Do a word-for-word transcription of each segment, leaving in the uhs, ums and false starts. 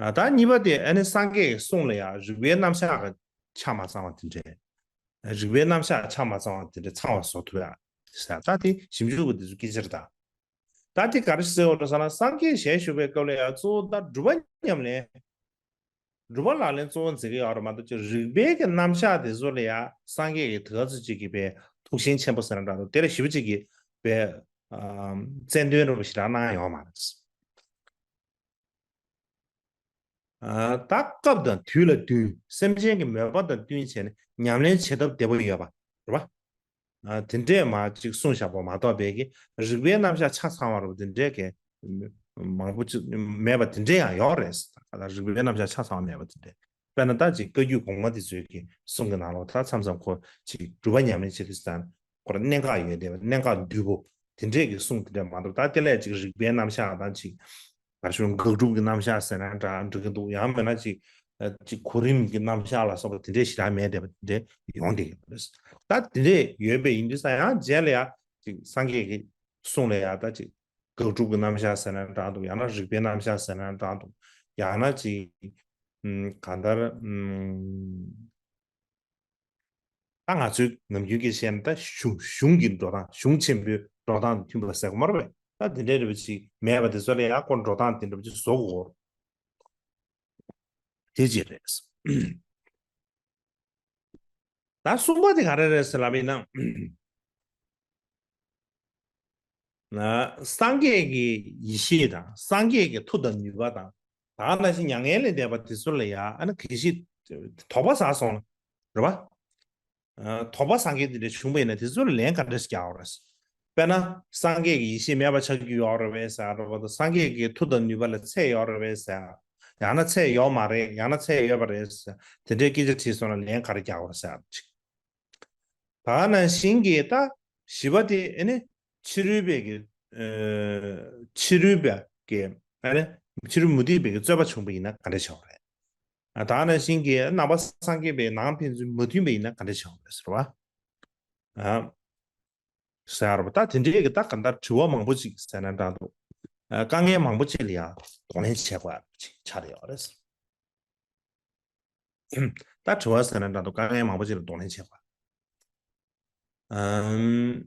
ད་གཉིས་པ་དེ་ཨ་ནི་སངས་རྒྱས་ཀྱི་གསུང་ལ་ཡང་རིགས་པའི་རྣམ་གཞག་གི་ཆ་མ་ཚང་བ་དེ་འདྲས། རིགས་པའི་རྣམ་གཞག་ཆ་མ་ཚང་བ་དེ་འདྲས་ཚང་བ་བཟོ་ཐུབ་ཡ་ཟེར། ད་དེ་ཞིབ་འཇུག་གི་དེ་ཚོ་སྐད་ཆ་རེད་ད། ད་དེ་ག་རེ་ཟེར་བ་རེད་ཟེར་ན། སངས་རྒྱས་ཞལ་བཞུགས་པའི་སྐབས་ལ་ཡང་གཙོ་བོ་ད་སྒྲུབ་པ་ཉམས་ལེན། སྒྲུབ་པ་ལག་ལེན་གཙོ་བོ་འཛིན་གྱི་ཡོད་རེད་མ་གཏོགས་ཅིག་རིགས་པའི་གི་རྣམ་གཞག་དེ་ཚོ་ལ་ཡང་སངས་རྒྱས་ཀྱི་དེ་ག་ཚོད་ཅིག་གི་པའི་ཐུགས་ཞེན་ཆེན་པོ་ཟེར་ན་འདྲ་འདུག་དེ་ལ་ཞིབ་པོ་ཅིག་གི་པའི་རྩལ་འདོན་རེ་བ་ཞེ་དྲག་གནང་ཡོད་མ་རེད། ད་སྐབས་དང་དུས་ལ་བསྟུན་སེམས་ཅན་གྱི་མོས་པ་དང་བསྟུན་བྱས་ནས་ཉམས་ལེན་བྱེད་ཐབས་བདེ་པོ་ཡོད་པ་རེད་པ། དེ་འདྲས་མ་ཅིག་གསུངས་བཞག་པ་མ་གཏོགས་པའི་གི་རིགས་པའི་རྣམ་གཞག་ཆ་ཚང་བ་རུ་དེ་འདྲས་གི་མང་པོ་ཅིག་མེད་པ་དེ་འདྲས་ཡང་ཡོད་རེད། ད་རིགས་པའི་རྣམ་གཞག་ཆ་ཚང་བ་མེད་པ་དེ་འདྲས། དཔེར་ན་ད་ཅིག་བཀའ་བརྒྱུད་གོང་མ་དེ་ཚོའི་གི་གསུང་གི་ནང་ལོགས་ད་མཚམས་མཚམས་ཁོ་ཅིག་སྒྲུབ་པ་ཉམས་ལེན་བྱེད་དུས་ཙང་ཁོ་ར་གནད་འགག་ཡོད་བསྡད་པ། གནད་འགག་འདུས་པོ་དེ་འདྲས་ཀྱི་གསུང་དེ་འདྲས་མ་གཏོགས། ད་དེ་ལས་ཅིག་རིགས་པའི་རྣམ་གཞག་དང་ཅིག་ག་རེ་ཞུ་དགག་སྒྲུབ་ཀྱི་རྣམ་གཞག་ཟེར་ན་འདྲ་འགྲིག་གི་འདུག་ཡང་མིན་ན་ཅིག་ཅིག་གོ་རིམ་གྱི་རྣམ་གཞག་ལ་སོགས་པ་དེ་འདྲས་ཞེ་དྲག་མེད་བསྡད་པ་དེ་འདྲས་ཡོང་བསྡད་ཀྱི་རེད། ད་དེ་འདྲས་ཡོད་པའི་ཡིན་དུས་ཙང་ཡང་རྗེས་ལ་ཡང་ཅིག་སངས་རྒྱས་ཀྱི་གསུང་ལ་ཡང་ད་ཅིག་དགག་སྒྲུབ་ཀྱི་རྣམ་གཞག་ཟེར་ན་འདྲ་འདུག་ཡང་ན་རིགས་པའི་རྣམ་གཞག་ཟེར་ན་འདྲ་འདུག་ཡང་ན་ཅིག་ཨམ་གང་ལྟར་ཨམ་ད་ང་ཚོའི་ནམ་རྒྱུན་གྱི་བཤད་ན་ད་གཞུང་གཞུང་གི་འགྲོ་སྟངས། གཞུང་ཆེན་པོའི་འགྲོ་སྟངས་དང་མཐུན་པ་ཟེར་གོ་མ་རེད་པས། ད་དེ་འདྲའི་རེ་བ་ཅིག་མེད་པ་དེ་ཚོ་ལ་ཡང་ཁོ་འགྲོ་སྟངས་དེ་འདྲ་བ་ཅིག་བཟོ་དགོས་དེ་ཅིག་རེད། ད་གསུམ་པ་དེ་ག་རེ་རེད་ཟེར་ལབ་ཡིན་ན། ན་སངས་རྒྱས་ཀྱི་ཡེ་ཤེས་དང་སངས་རྒྱས་ཀྱི་མཐུ་དང་ནུས་པ་དང་། ད་ག་ནང་བཞིན་མྱ་ངན་ལས་འདས་པ་དེ་ཚོ་ལ་ཡང་ཨ་ནི་གལ་སྲིད་དོགས་པ་ཟ་སོང་ན་རེད་པ། དོགས་པ་ཟ་མཁན་དེ་འདྲ་བྱུང་པ་ཡིན་ན་དེ་ཚོ་ལ་ལན་ག་འདྲ་ཞིག་རྒྱག་དགོས་རེད། དཔེར་ན་སངས་རྒྱས་ཀྱི་ཡེ་ཤེས་མེད་པ་ཆགས་ཀྱི་ཡོད་རེད་པས་ཟེར་རེད་པ། སངས་རྒྱས་ཀྱི་མཐུ་དང་ནུས་པ་ལ་ཚད་ཡོད་རེད་པས་ཟེར། ཡང་ན་ཚད་ཡོད་མ་རེད། ཡང་ན་ཚད་ཡོད་པ་རེད་ཟེར། དེ་འདྲའི་སྐད་ཆ་དྲིས་སོང་ན་ལན་ག་རེ་རྒྱག་དགོས་རེད་ཟེར་ཅིག་ད་ག་ནང་བཞིན་གྱི་ད་བཞི་པ་དེ་ཨ་ནི་ཕྱི་རོལ་པའི་གི་ཨ་ཕྱི་རོལ་པའི་གི་ཨ་ནི་ཕྱི་རོལ་མུ་སྟེགས་པའི་གི་རྩོད་པ་བྱུང་པ་ཡིན་ན་ག་འདྲ་བྱ་བ་རེད། ཨ་ད་ག་ནང་བཞིན་གྱི་ནང་པ་སངས་རྒྱས་པའི་ནང་ཕན་ཚུན་མ་མཐུན་པ་ཡིན་ན་ག་འདྲ་བྱ་བ་རེད་ཟེར་བ། ཨ་ཟེར་བ་ད་དེ་འདྲའི་གི་ད་ག་འདྲ་དྲི་བ་མང་པོ་ཅིག་ཟེར་ན་འདྲ་འདུག་ཨ་དཀའ་ངལ་མང་པོ་ཅིག་ལ་ཡང་གདོང་ལེན་བྱེད་དགོས་ཅིག་ཆགས་ཡོད་རེད། ད་དྲི་བ་ཟེར་ན་འདྲ་འདུག་དཀའ་ངལ་མང་པོ་ཅིག་ལ་གདོང་ལེན་བྱེད་དགོས། ཨམ།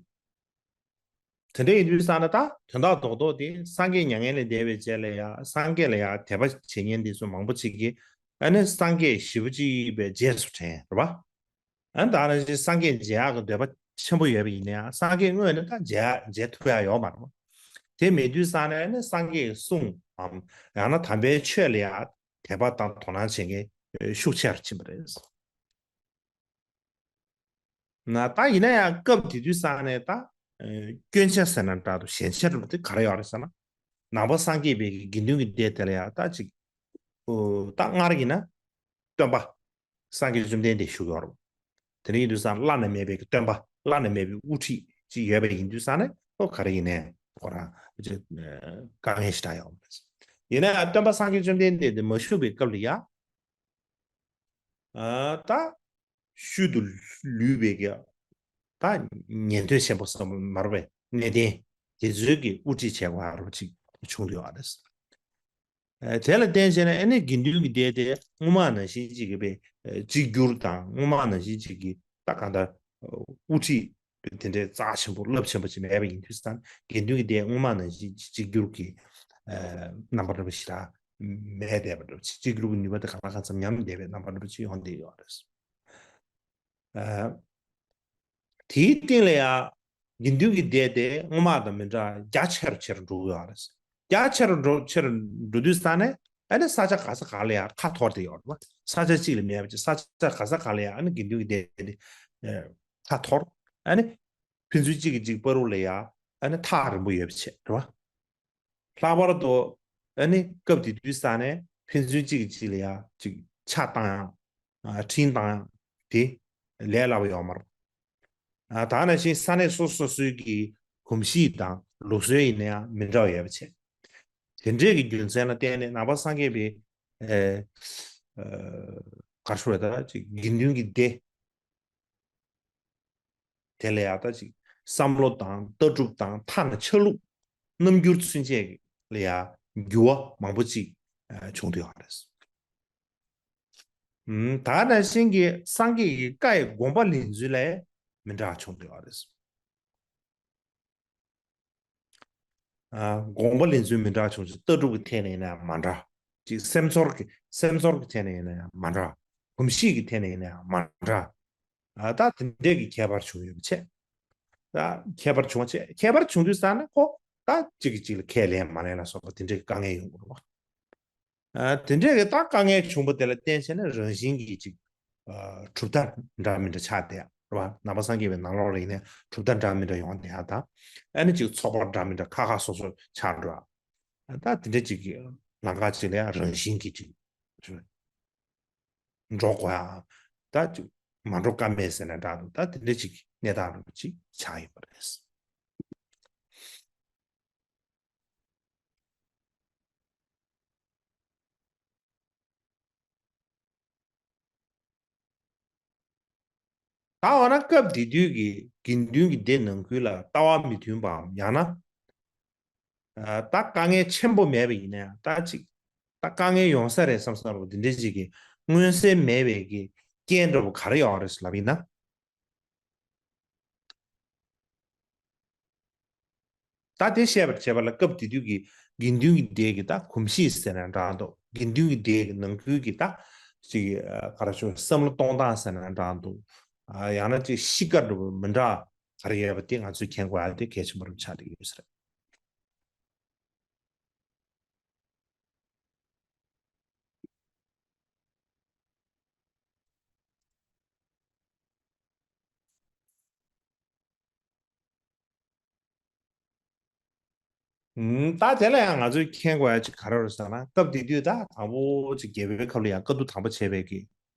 དེ་འདྲ་ཡིན་དུས་ཙང་ན་ད་དོན་དག་རྡོག་རྡོག་དེ་སངས་རྒྱས་མྱ་ངན་ལས་འདས་པའི་རྗེས་ལ་ཡང་སངས་རྒྱས་ལ་ཡང་དད་པ་བྱེད་མཁན་དེ་ཚོ་མང་པོ་ཅིག་གིས་ཨ་ནི་སངས་རྒྱས་ཞེ་པོ་ཅིག་ཡིན་པའི་རྗེས་སུ་དྲན་རེད་པ། ཨ་ནི་ད་ག་ནང་བཞིན་སངས་རྒྱས་མཇལ་ཡག་གི་འདོད་པ་ཆེན་པོ་ཡོད་པ་ཡིན་ན་ཡང་སངས་རྒྱས་དངོས་ནས་ད་མཇལ་མཇལ་ཐུབ་ཡག་ཡོད་མ་རེད་པ། དེ་མེད་དུས་ཙང་ན་ཨ་ནི་སངས་རྒྱས་ཀྱི་གསུང་ངམ་ཡང་ན་དམ་པའི་ཆོས་ལ་ཡང་དད་པ་དང་དོ་སྣང་བྱེད་མཁན་ཤུགས་ཆེ་རུ་ཕྱིན་པ་རེད། ན་ད་ཡིན་ན་ཡང་སྐབས་དེ་དུས་ཙང་ནས་ད་ཨ་སྐྱོན་ཆ་ཟེར་ན་འདྲ་འདུག་ཞན་ཆ་རུ་དེ་ག་རེ་ཡོད་རེད་ཟེར་ན། ནང་པ་སངས་རྒྱས་པའི་དགེ་འདུན་གྱི་སྡེ་དེ་ལ་ཡང་ད་ཅིག་ཨོ་ད་སྔར་ཡིན་ན་སྟོན་པ་སངས་རྒྱས་བཅོམ་ལྡན་འདས་བཞུགས་ཡོད་རེད། དེ་འདྲ་ཡིན་དུས་ཙང་བླ་ན་མེད་པའི་སྟོན་པ་བླ་ན་མེད་པའི་དབུ་ཁྲིད་ཅིག་ཡོད་པ་ཡིན་དུས་ཙང་ནས་ཨོ་ག་རེ་ཡིན་ནའི་ཁོ་རང་ཅིག་དཀའ་ངལ་ཞེ་དྲག་ཡོད་རེད། ཡིན་ན་ཡང་སྟོན་པ་སངས་རྒྱས་བཅོམ་ལྡན་འདས་དེ་མ་བཞུགས་པའི་སྐབས་ལ་ཡང་ཨ་ད་ཤུལ་དུ་ལུས་པའི་གི་ད་ཉན་ཐོས་ཆེན་པོ་ཟེར་མ་རེད་པས། གནས་བརྟན་དེ་ཚོའི་གི་དབུ་ཁྲིད་བྱེད་དགོས་རོགས་ཅིག་བྱུང་ཡོད་རེད། ཨ་དེ་ལ་བརྟེན་བྱས་ན་ཨ་ནི་དགེ་འདུན་གྱི་སྡེ་དེ་སྔོན་མ་ནང་བཞིན་ཅིག་གི་པའི་ཨ་གཅིག་གྱུར་དང་སྔོན་མ་ནང་བཞིན་ཅིག་གི་ད་གང་ལྟར་དབུ་ཁྲིད་དེ་འདྲའི་རྩ་ཆེན་པོ་རླབས་ཆེན་པོ་ཅིག་མེད་པ་ཡིན་དུས་ཙང་དགེ་འདུན་གྱི་སྡེ་སྔོན་མ་ནང་བཞིན་གཅིག་གྱུར་གྱི་ཨ་རྣམ་པ་འདྲ་པོ་ཞིག་ལ་མེད་བསྡད་པ་འདྲ་པོ་ཅིག་གཅིག་གྱུར་གྱི་ནུས་པ་དེ་གང་ལ་གང་འཚམ་ཉམས་བསྡད་པའི་རྣམ་པ་འདྲ་པོ་ཅིག་ཡོང་བསྡད་ཡོད་རེད། ཨ་དེའི་སྟེང་ལ་ཡང་དགེ་འདུན་གྱི་སྡེ་དེ་སྔོན་མ་དང་མི་འདྲ་རྒྱ་ཆེ་རུ་ཆེ་རུ་འགྲོ་གི་ཡོད་རེད། རྒྱ་ཆེ་རུ་འགྲོ་ཆེ་རུ་འགྲོ་དུས་ཙང་ནས་ཨ་ནི་ས་ཆ་ག་ས་ག་ལ་ཡང་ཁ་འཐོར་བསྡད་ཡོད་རེད་པ། ས་ཆ་གཅིག་ལ་མེད་པ་ཅིག་ས་ཆ་ག་ས་ག་ལ་ཡང་ཨ་ནི་དགེ་འདུན་གྱི་སྡེ་དེ་ཨ་ཁ་འཐོར། ཨ་ནི་ཕན་ཚུན་གཅིག་གིས་གཅིག་བར་དུ་ལ་ཡང་ཨ་ནི་ཐག་རིང་པོ་ཡོད་པ་བྱས་རེད་པ། ལྷག་པར་དུ་ཨ་ནི་སྐབས་དེ་དུས་ཙང་ནས་ཕན་ཚུན་གཅིག་གིས་གཅིག་ལ་ཡང་ཅིག་ཆགས་བཏང་ཡང་ཨ་འཕྲིན་བཏང་ཡང་དེ་ལས་སླ་པོ་ཡོད་མ་རེད། ཨ་ད་ནང་བཞིན་ས་གནས་སོ་སོ་སོའི་གི་གོམས་གཤིས་དང་ལུགས་སྲོལ་ཡིན་ན་ཡང་མི་འདྲ་བ་ཡོད་པ་བྱས། དེ་འདྲའི་གི་རྒྱུ་མཚན་ལ་བརྟེན་ནས་ནང་པ་སངས་རྒྱས་པའི་ཨ་ཨ་ག་རེ་ཞུ་དགོས་རེད། ད་ཅིག་དགེ་འདུན་གྱི་སྡེ་དེ་ལ་ཡང་ད་ཅིག་བསམ་བློ་དང་ལྟ་གྲུབ་དང་ཐ་ན་ཆ་ལུགས་རྣམ་འགྱུར་ཚུན་ཆད་ལ་ཡང་འགྱུར་བ་མང་པོ་ཅིག་ བྱུང་བསྡད་ཡོད་རེད། ད་ནང་བཞིན་གྱི་སངས་རྒྱས་ཀྱི་བཀའ་ཡི་དགོངས་པ་ལེན་ཚུལ་ལ་མི་འདྲ་བ་བྱུང་བསྡད་ཡོད་རེད། དགོངས་པ་ལེན་ཚུལ་མི་འདྲ་བྱུང་ཚུལ་ལྟ་གྲུབ་ཀྱི་ཐད་ནས་ཡིན་ན་ཡང་མ་འདྲ། ཅིག་སེམས་ཚོར་གྱི་སེམས་ཚོར་གྱི་ཐད་ནས་ཡིན་ན་ཡང་མ་འདྲ། གོམས་གཤིས་ཀྱི་ཐད་ནས་ཡིན་ན་ཡང་མ་འདྲ། ད་དེ་འདྲས་ཀྱི་ཁྱད་པར་བྱུང་ཡོད་པ་བྱས། ད་ཁྱད་པར་བྱུང་བ་བྱས་ཁྱད་པར་བྱུང་དུས་ཙང་ན་ཁོ་ད་གཅིག་གིས་གཅིག་ལ་ཁས་ལེན་མ་ལེན་ལ་སོགས་པ་དེ་འདྲས་ཀྱི་དཀའ་ངལ་ཡོང་གི་རེད་བ། དེ་འདྲས་ཀྱི་ད་དཀའ་ངལ་བྱུང་བ་དེ་ལ་བརྟེན་བྱས་ནས་རང་བཞིན་གྱིས་ཅིག་གྲུབ་མཐའ་འདྲ་མི་འདྲ་ཆགས་བསྡད་ཡ་རེད་བ། ནང་པ་སངས་རྒྱས་པའི་ནང་ལོགས་ལ་ཡིན་ནའི་གྲུབ་མཐའ་འདྲ་མི་འདྲ་ཡོང་བསྡད་ཡ་དང་། ཨ་ནི་ཅིག་ཚོགས་པ་འདྲ་མི་འདྲ་ཁ་ཁ་སོ་སོ་ཆགས་འགྲོ་ཡ། ད་དེ་འདྲས་ཅིག་གི་ལམ་ཁ་ཅིག་ལ་ཡང་རང་བཞིན་གྱིས་ཅིག་འགྲོ་དགོས་ཡ། ད་ཅིག་མ་འགྲོ་ཀ་མེད་ཟེར་ན་འདྲ་འདུག་ད་དེ་འདྲས་ཅིག་གི་གནས་སྟངས་རེད་བ་ཅིག་ཆགས་ཡོད་པ་རེད། ད་འོ་ན་སྐབས་དེ་དུས་ཀྱི་དགེ་འདུན་གྱི་སྡེ་ནང་ཁུལ་ལ་ལྟ་བ་མི་མཐུན་པའམ་ཡང་ན། ད་དཀའ་ངལ་ཆེན་པོ་མེད་པ་ཡིན་ན་ཡང་ད་ཅིག་ད་དཀའ་ངལ་ཡོང་ས་རེད་བསམ་བསམ་རོགས་འདི་འདྲའི་ཅིག་གི་མངོན་གསལ་མེད་པའི་གི་རྐྱེན་འདྲ་པོ་ག་རེ་ཡོང་རེད་ལབ་ཡིན་ན། ད་དེ་བཤད་པར་བྱེད་པ་ལ་སྐབས་དེ་དུས་ཀྱི་དགེ་འདུན་གྱི་སྡེ་གི་ད་གོམས་གཤིས་ཟེར་ན་འདྲ་འདུག་དགེ་འདུན་གྱི་སྡེ་གི་ནང་ཁུལ་གྱི་ད་ཅིག་ག་རེ་ཞུ་བསམ་བློ་གཏོང་སྟངས་ཟེར་ན་འདྲ་འདུག་ཡང་ན་ཅིག་གཤིས་ཀ་འདྲ་པོ་མི་འདྲ་ག་རེ་ཡོད་པ་དེ་ང་ཚོས་མཁྱེན་དགོས་ཡ་དེ་གལ་ཆེན་པོ་རུ་ཆགས་བསྡད་ཡོད་ས་རེད། ད་དེ་ལ་ཡང་ང་ཚོས་མཁྱེན་དགོས་ཡ་ཅིག་ག་རེ་རེད་ཟེར་ན་སྐབས་དེ་དུས་ད་དང་པོ་ཅིག་རྒྱལ་པོའི་ཁབ་ལ་ཡང་བཀའ་བསྡུ་དང་པོ་བྱས་པའི་གི་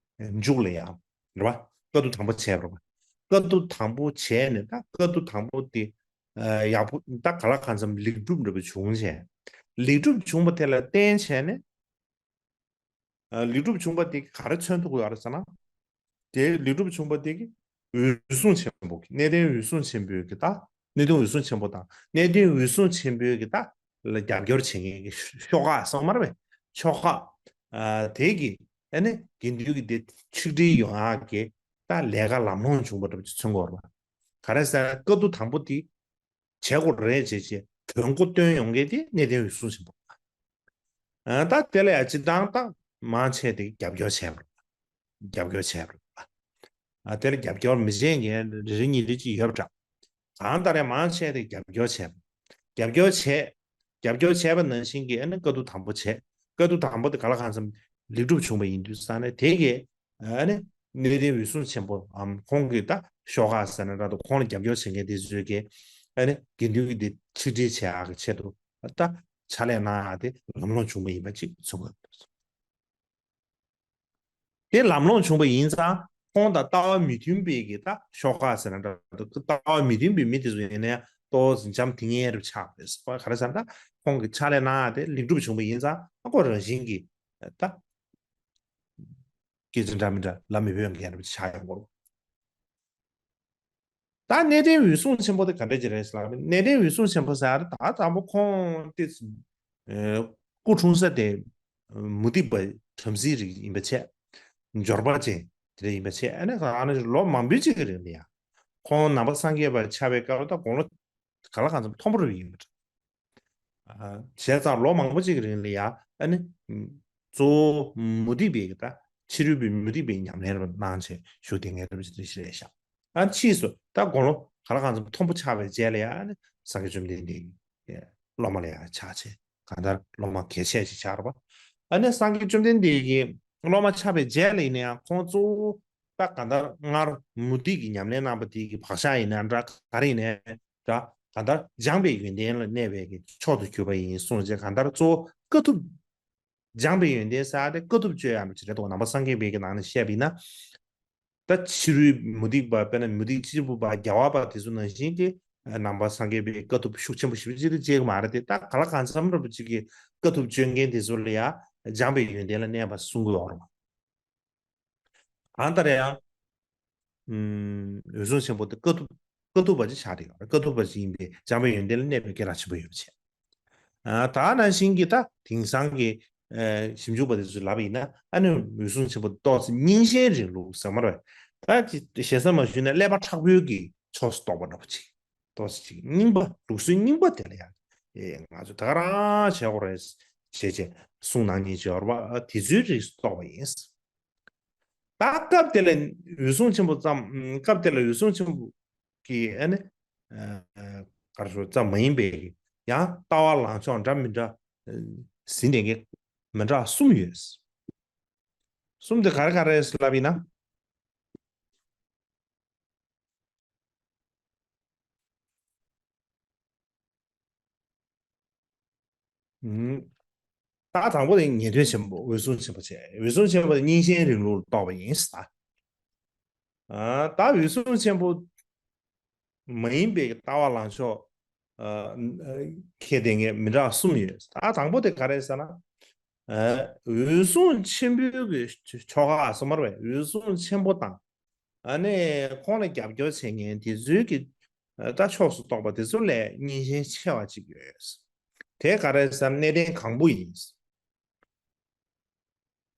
མཇུག་ལ་ཡང་རེད་བ། བཀའ་བསྡུ་དང་པོ་བྱས་པ་རེད་བ། བཀའ་བསྡུ་དང་པོ་བྱས་ནས་ད་བཀའ་བསྡུ་དང་པོ་དེ་ཡག་པོ་ད་ག་ལ་གང་འཚམ་ལེགས་གྲུབ་འདྲ་པོ་བྱུང་བྱས། ལེགས་གྲུབ་བྱུང་བ་དེ་ལ་བརྟེན་བྱས་ནས། ལེགས་གྲུབ་བྱུང་བ་དེ་ག་རེ་མཚོན་ཐུབ་ཀྱི་ཡོད་རེད་ཟེར་ན། དེ་ལེགས་གྲུབ་བྱུང་བ་དེ་གི་འོད་སྲུང་ཆེན་པོ་གི་གནས་བརྟན་འོད་སྲུང་ཆེན་པོའི་གི་ད་གནས་བརྟན་འོད་སྲུང་ཆེན་པོ་དང་གནས་བརྟན་འོད་སྲུང་ཆེན་པོའི་གི་ད་ལ་རྒྱབ་སྐྱོར་བྱེད་མཁན་གི་ཤོག་ཁག་སོགས་མ་རེད་པས་ཤོག་ཁག་དེ་གི་ཨ་ནི་དགེ་འདུན་གི་དེ་ཆིག་སྒྲིལ་ཡོང་ཡག་གི་ད་ལས་ཀ་ལམ་ལྷོང་བྱུང་བ་འདྲ་པོ་ཅིག་མཚོན་གྱི་ཡོད་རེད་པ། ག་རེ་ཟེར་ན་བཀའ་བསྡུ་དང་པོ་དེ། བྱེད་སྒོ་རེ་བྱེད་ཆེད་གྱོན་སྒོ་སྟོན་ཡོང་མཁན་དེ་གནས་བརྟན་འོད་སྲུང་ཆེན་པོ། ད་དེ་ལ་ཡང་སྤྱི་བཏང་ད་མང་ཆེ་དེ་རྒྱབ་སྐྱོར་བྱས་པ་རེད། རྒྱབ་སྐྱོར་བྱས་པ་རེད། དེ་ལ་རྒྱབ་སྐྱོར་མི་བྱེད་མཁན་རེ་རེ་གཉིས་རེ་གཅིག་ཡོད་པ་འདྲ། གང་ལྟར་ཡང་མང་ཆེ་དེ་རྒྱབ་སྐྱོར་བྱས་པ། རྒྱབ་སྐྱོར་བྱས། རྒྱབ་སྐྱོར་བྱས་པ་ནང་བཞིན་གྱི་ཨ་ནི་བཀའ་བསྡུ་དང་པོ་བྱས། བཀའ་བསྡུ་དང་པོ་དེ་ག་ལ་གང་འཚམ་ལེགས་གྲུབ་བྱུང་བ་ཡིན་དུས་ཙང་ནས་དེ་གས། ཨ་ནི་གནས་བརྟན་འོད་སྲུང་ཆེན་པོའམ་ཁོང་གི་ད་ཤོག་ཁག་ཟེར་ན་འདྲ་འདུག་ཁོང་ལ་རྒྱབ་སྐྱོར་བྱེད་མཁན་དེ་ཚོས་ཀྱི་ཨ་ནི་དགེ་འདུན་གྱི་དེ་ཆིག་སྒྲིལ་བྱེད་ཡག་གི་ཆེད་དུ་ད་ཕྱག་ལས་གནང་ཡག་དེ་ལམ་ལྷོང་བྱུང་བ་ཡིན་པ་ཅིག་མཚོན་གྱི་འདུག་དེ་ལམ་ལྷོང་བྱུང་བ་ཡིན་ཙང་ཁོང་དང་ལྟ་བ་མི་མཐུན་པའི་གི་ད་ཤོག་ཁག་ཟེར་ན་འདྲ་འདུག་ལྟ་བ་མི་མཐུན་པའི་མི་དེ་ཚོ་ཡིན་ན་ཡང་ཏོག་ཙམ་འཇམ་ཐིང་ངེ་རུ་ཆགས་པས་ག་རེ་ཟེར་ན་ད་ཁོང་གི་ཕྱག་ལས་གནང་ཡག་དེ་ལེགས་གྲུབ་བྱུང་བ་ཡིན་ཙང་ཨ་ཁོ་རང་བཞིན་གྱི་ད། སྐད་ཆ་འདྲ་མི་འདྲ་ལབ་མི་ཕོད་མཁན་རེད་ཆགས་ཡོང་གི་རེད། ད་གནས་བརྟན་འོད་སྲུང་ཆེན་པོ་དེ་ག་འདྲ་ཅིག་རེད་ཟེར་ལབ་ན་གནས་བརྟན་འོད་སྲུང་ཆེན་པོ་ཟེར་ད་དང་པོ་ཁོང་དེ་སྐུ་འཁྲུངས་ས་དེ་མུ་སྟེགས་པ་བྲམ་ཟེའི་རིགས་ཡིན་པ་བྱས། འབྱོར་པ་ཅན་དེ་འདྲ་ཡིན་པ་བྱས་ཨ་ནི་ཨ་ནི་ལོ་མང་པོའི་ཅིག་གི་རིང་ལ་ཡང་ཁོང་ནང་པ་སངས་རྒྱས་པ་ཆགས་པའི་སྐབས་ད་དགུང་ལོ་ག་ལ་གང་འཚམ་མཐོན་པོ་རུ་ཡིན་པ་འདྲ། བྱས་ཙང་ལོ་མང་པོ་ཅིག་གི་རིང་ལ་ཡ་ཨ་ནི་གཙོ་བོ་མུ་སྟེགས་པའི་གི་ད་ཕྱི་རོལ་པའི་མུ་སྟེགས་པའི་ཉམས་ལེན་རུ་གནང་བྱས་བཞུགས་བསྡད་མཁན་རུ་ཅིག་རེད་ཤག་ཨ་ཕྱིས་སུ་ད་དགུང་ལོ་ག་ལ་གང་འཚམ་མཐོན་པོ་ཆགས་པའི་རྗེས་ལ་ཡ་ཨ་ནི་སངས་རྒྱས་བཅོམ་ལྡན་འདས་ཀྱི་སློབ་མ་ལ་ཡ་ཆགས་བྱས་གང་ལྟར་སློབ་མ་གལ་ཆེ་ཞིག་ཆགས་རེད་པ། ཨ་ནི་སངས་རྒྱས་བཅོམ་ལྡན་འདས་ཀྱི་སློབ་མ་ཆགས་པའི་རྗེས་ལ་ཡིན་ན་ཡང་ཁོང་གཙོ་བོ་ད་གང་ལྟར་སྔར་མུ་སྟེགས་ཀྱི་ཉམས་ལེན་གནང་པ་དེ་གི་བག་ཆགས་ཡིན་ན་འདྲ་ག་རེ་ཡིན་ན་འདྲ། གང་ལྟར་སྦྱངས་པའི་ཡོན་ཏན་ལ་གནས་པའི་གི་མཆོག་ཏུ་གྱུར་པ་ཡིན་གསུངས་རྗེས་གང་ལྟར་གཙོ་བོ་དཀའ་ཐུབ། སྦྱངས་པའི་ཡོན་ཏན་ཟེར་ཡ་དེ་དཀའ་ཐུབ་སྤྱོད་ཡ་འདྲ་ཅིག་རེད་དོ། ནང་པ་སངས་རྒྱས་པའི་གི་ནང་ནས་བཤད་པ་ཡིན་ན། ད་ཕྱི་རོལ་མུ་སྟེགས་པ་དཔེར་ན་མུ་སྟེགས་སྤྱིལ་བུ་པ་རྒྱལ་བ་པ་དེ་ཚོ་ནང་བཞིན་གྱི་ནང་པ་སངས་རྒྱས་པའི་དཀའ་ཐུབ་ཤུགས་ཆེན་པོ་ཞེ་པོ་ཅིག་ལ་སྤྱད་ཀྱི་མ་རེད་དེ། ད་ག་ལ་གང་འཚམ་འདྲ་པོ་ཅིག་གི་དཀའ་ཐུབ་སྤྱོད་མཁན་དེ་ཚོ་ལ་ཡ་སྦྱངས་པའི་ཡོན་ཏན་ལ་གནས་པ་གསུང་གི་ཡོད་རེད། གང་ལྟར་ཡང་། ཨུམ། འོད་སྲུང་ཆེན་པོ་དེ་དཀའ་ཐུབ་དཀའ་ཐུབ་པ་ཅིག་ཆགས་བསྡད་ཡོད་རེད། དཀའ་ཐུབ་པ་ཅིག་ཡིན་པས་སྦྱངས་པའི་ཡོན་ཏན་ལ་གནས་པའི་སྐད་གྲགས་ཆེན་པོ་ཡོད་པ་བྱས། ཨ། ད་ནང་བཞིན་གྱི་ད་དེང་སང་གི་ ཨ་ཞིབ་འཇུག་པ་དེ་ཚོས་ལབ་པ་ཡིན་ན། ཨ་ནི་འོད་སྲུང་ཆེན་པོ་ཏོག་ཙམ་རྙིང་ཞེན་རིང་ལུགས་ཟེར་མ་རེད། ད་ཅི་ཞེ་ས་མ་ཞུས་ན་ཀླད་པ་མཁྲེགས་པོའི་གི་ཕྱོགས་སུ་གཏོགས་པ་འདྲ་པོ་ཅིག་ཏོག་ཙམ་ཅིག་རྙིང་པ། ལུགས་སྲོལ་རྙིང་པ་དེ་ལ་ཡང་ཨེ་ང་ཚོས་ད་ག་རང་བྱེད་དགོས་རེད་ཅེས་ཅེས་གསུང་གནང་མཁན་ཅིག་ཡོད་རེད་པ། དེ་ཚོའི་རིགས་སུ་གཏོགས་པ་ཡིན། ད་སྐབས་དེ་ལ་འོད་སྲུང་ཆེན་པོ་ཙམ། སྐབས་དེ་ལ་འོད་སྲུང་ཆེན་པོ་གི་ཨ་ནི་ཨ་ག་རེ་ཞུ། ཙམ་མ་ཡིན་པའི་ཡང་ལྟ་བ་ལངས་ཕྱོགས་འདྲ་མི་འདྲ་ཨ་ཟིན་བསྡད་མཁན་མི་འདྲ་གསུམ་ཡོད། གསུམ་དེ་ག་རེ་ག་རེ་ལབ་ཡིན་ན། ཨུམ། ད་དང་པོ་དེ་ངེས་དོན་ཆེན་པོ། འོད་སྲུང་ཆེན་པོ་བྱས། འོད་སྲུང་ཆེན་པོ་དེ་རྙིང་ཞེན་རིང་ལུགས་ལ་གཏོགས་པ་ཡིན་ཟེར། ཨ་ད་འོད་སྲུང་ཆེན་པོ་མ་ཡིན་པའི་ལྟ་བ་ལངས་ཕྱོགས་ཨ་ཁྱེར་བསྡད་མཁན་མི་འདྲ་བ་གསུམ་ཡོད། ད་དང་པོ་དེ་ག་རེ་ཟེར་ན། ཨ་འོད་སྲུང་ཆེན་པོའི་གི་ཆོ་ག་ཟེར་མ་རེད་པས། འོད་སྲུང་ཆེན་པོ་དང་ཨ་ནི་ཁོང་ལ་རྒྱབ་སྐྱོར་བྱེད་མཁན་དེ་ཚོའི་གི་ཨ་ད་ཕྱོགས་སུ་གཏོགས་པ་དེ་ཚོ་ལས་རྙིང་ཞེན་ཆེ་བ་ཅིག་ཡོད། དེ་ག་རེ་ཟེར་ན་གནས་བརྟན་གང་པོ་ཡིན།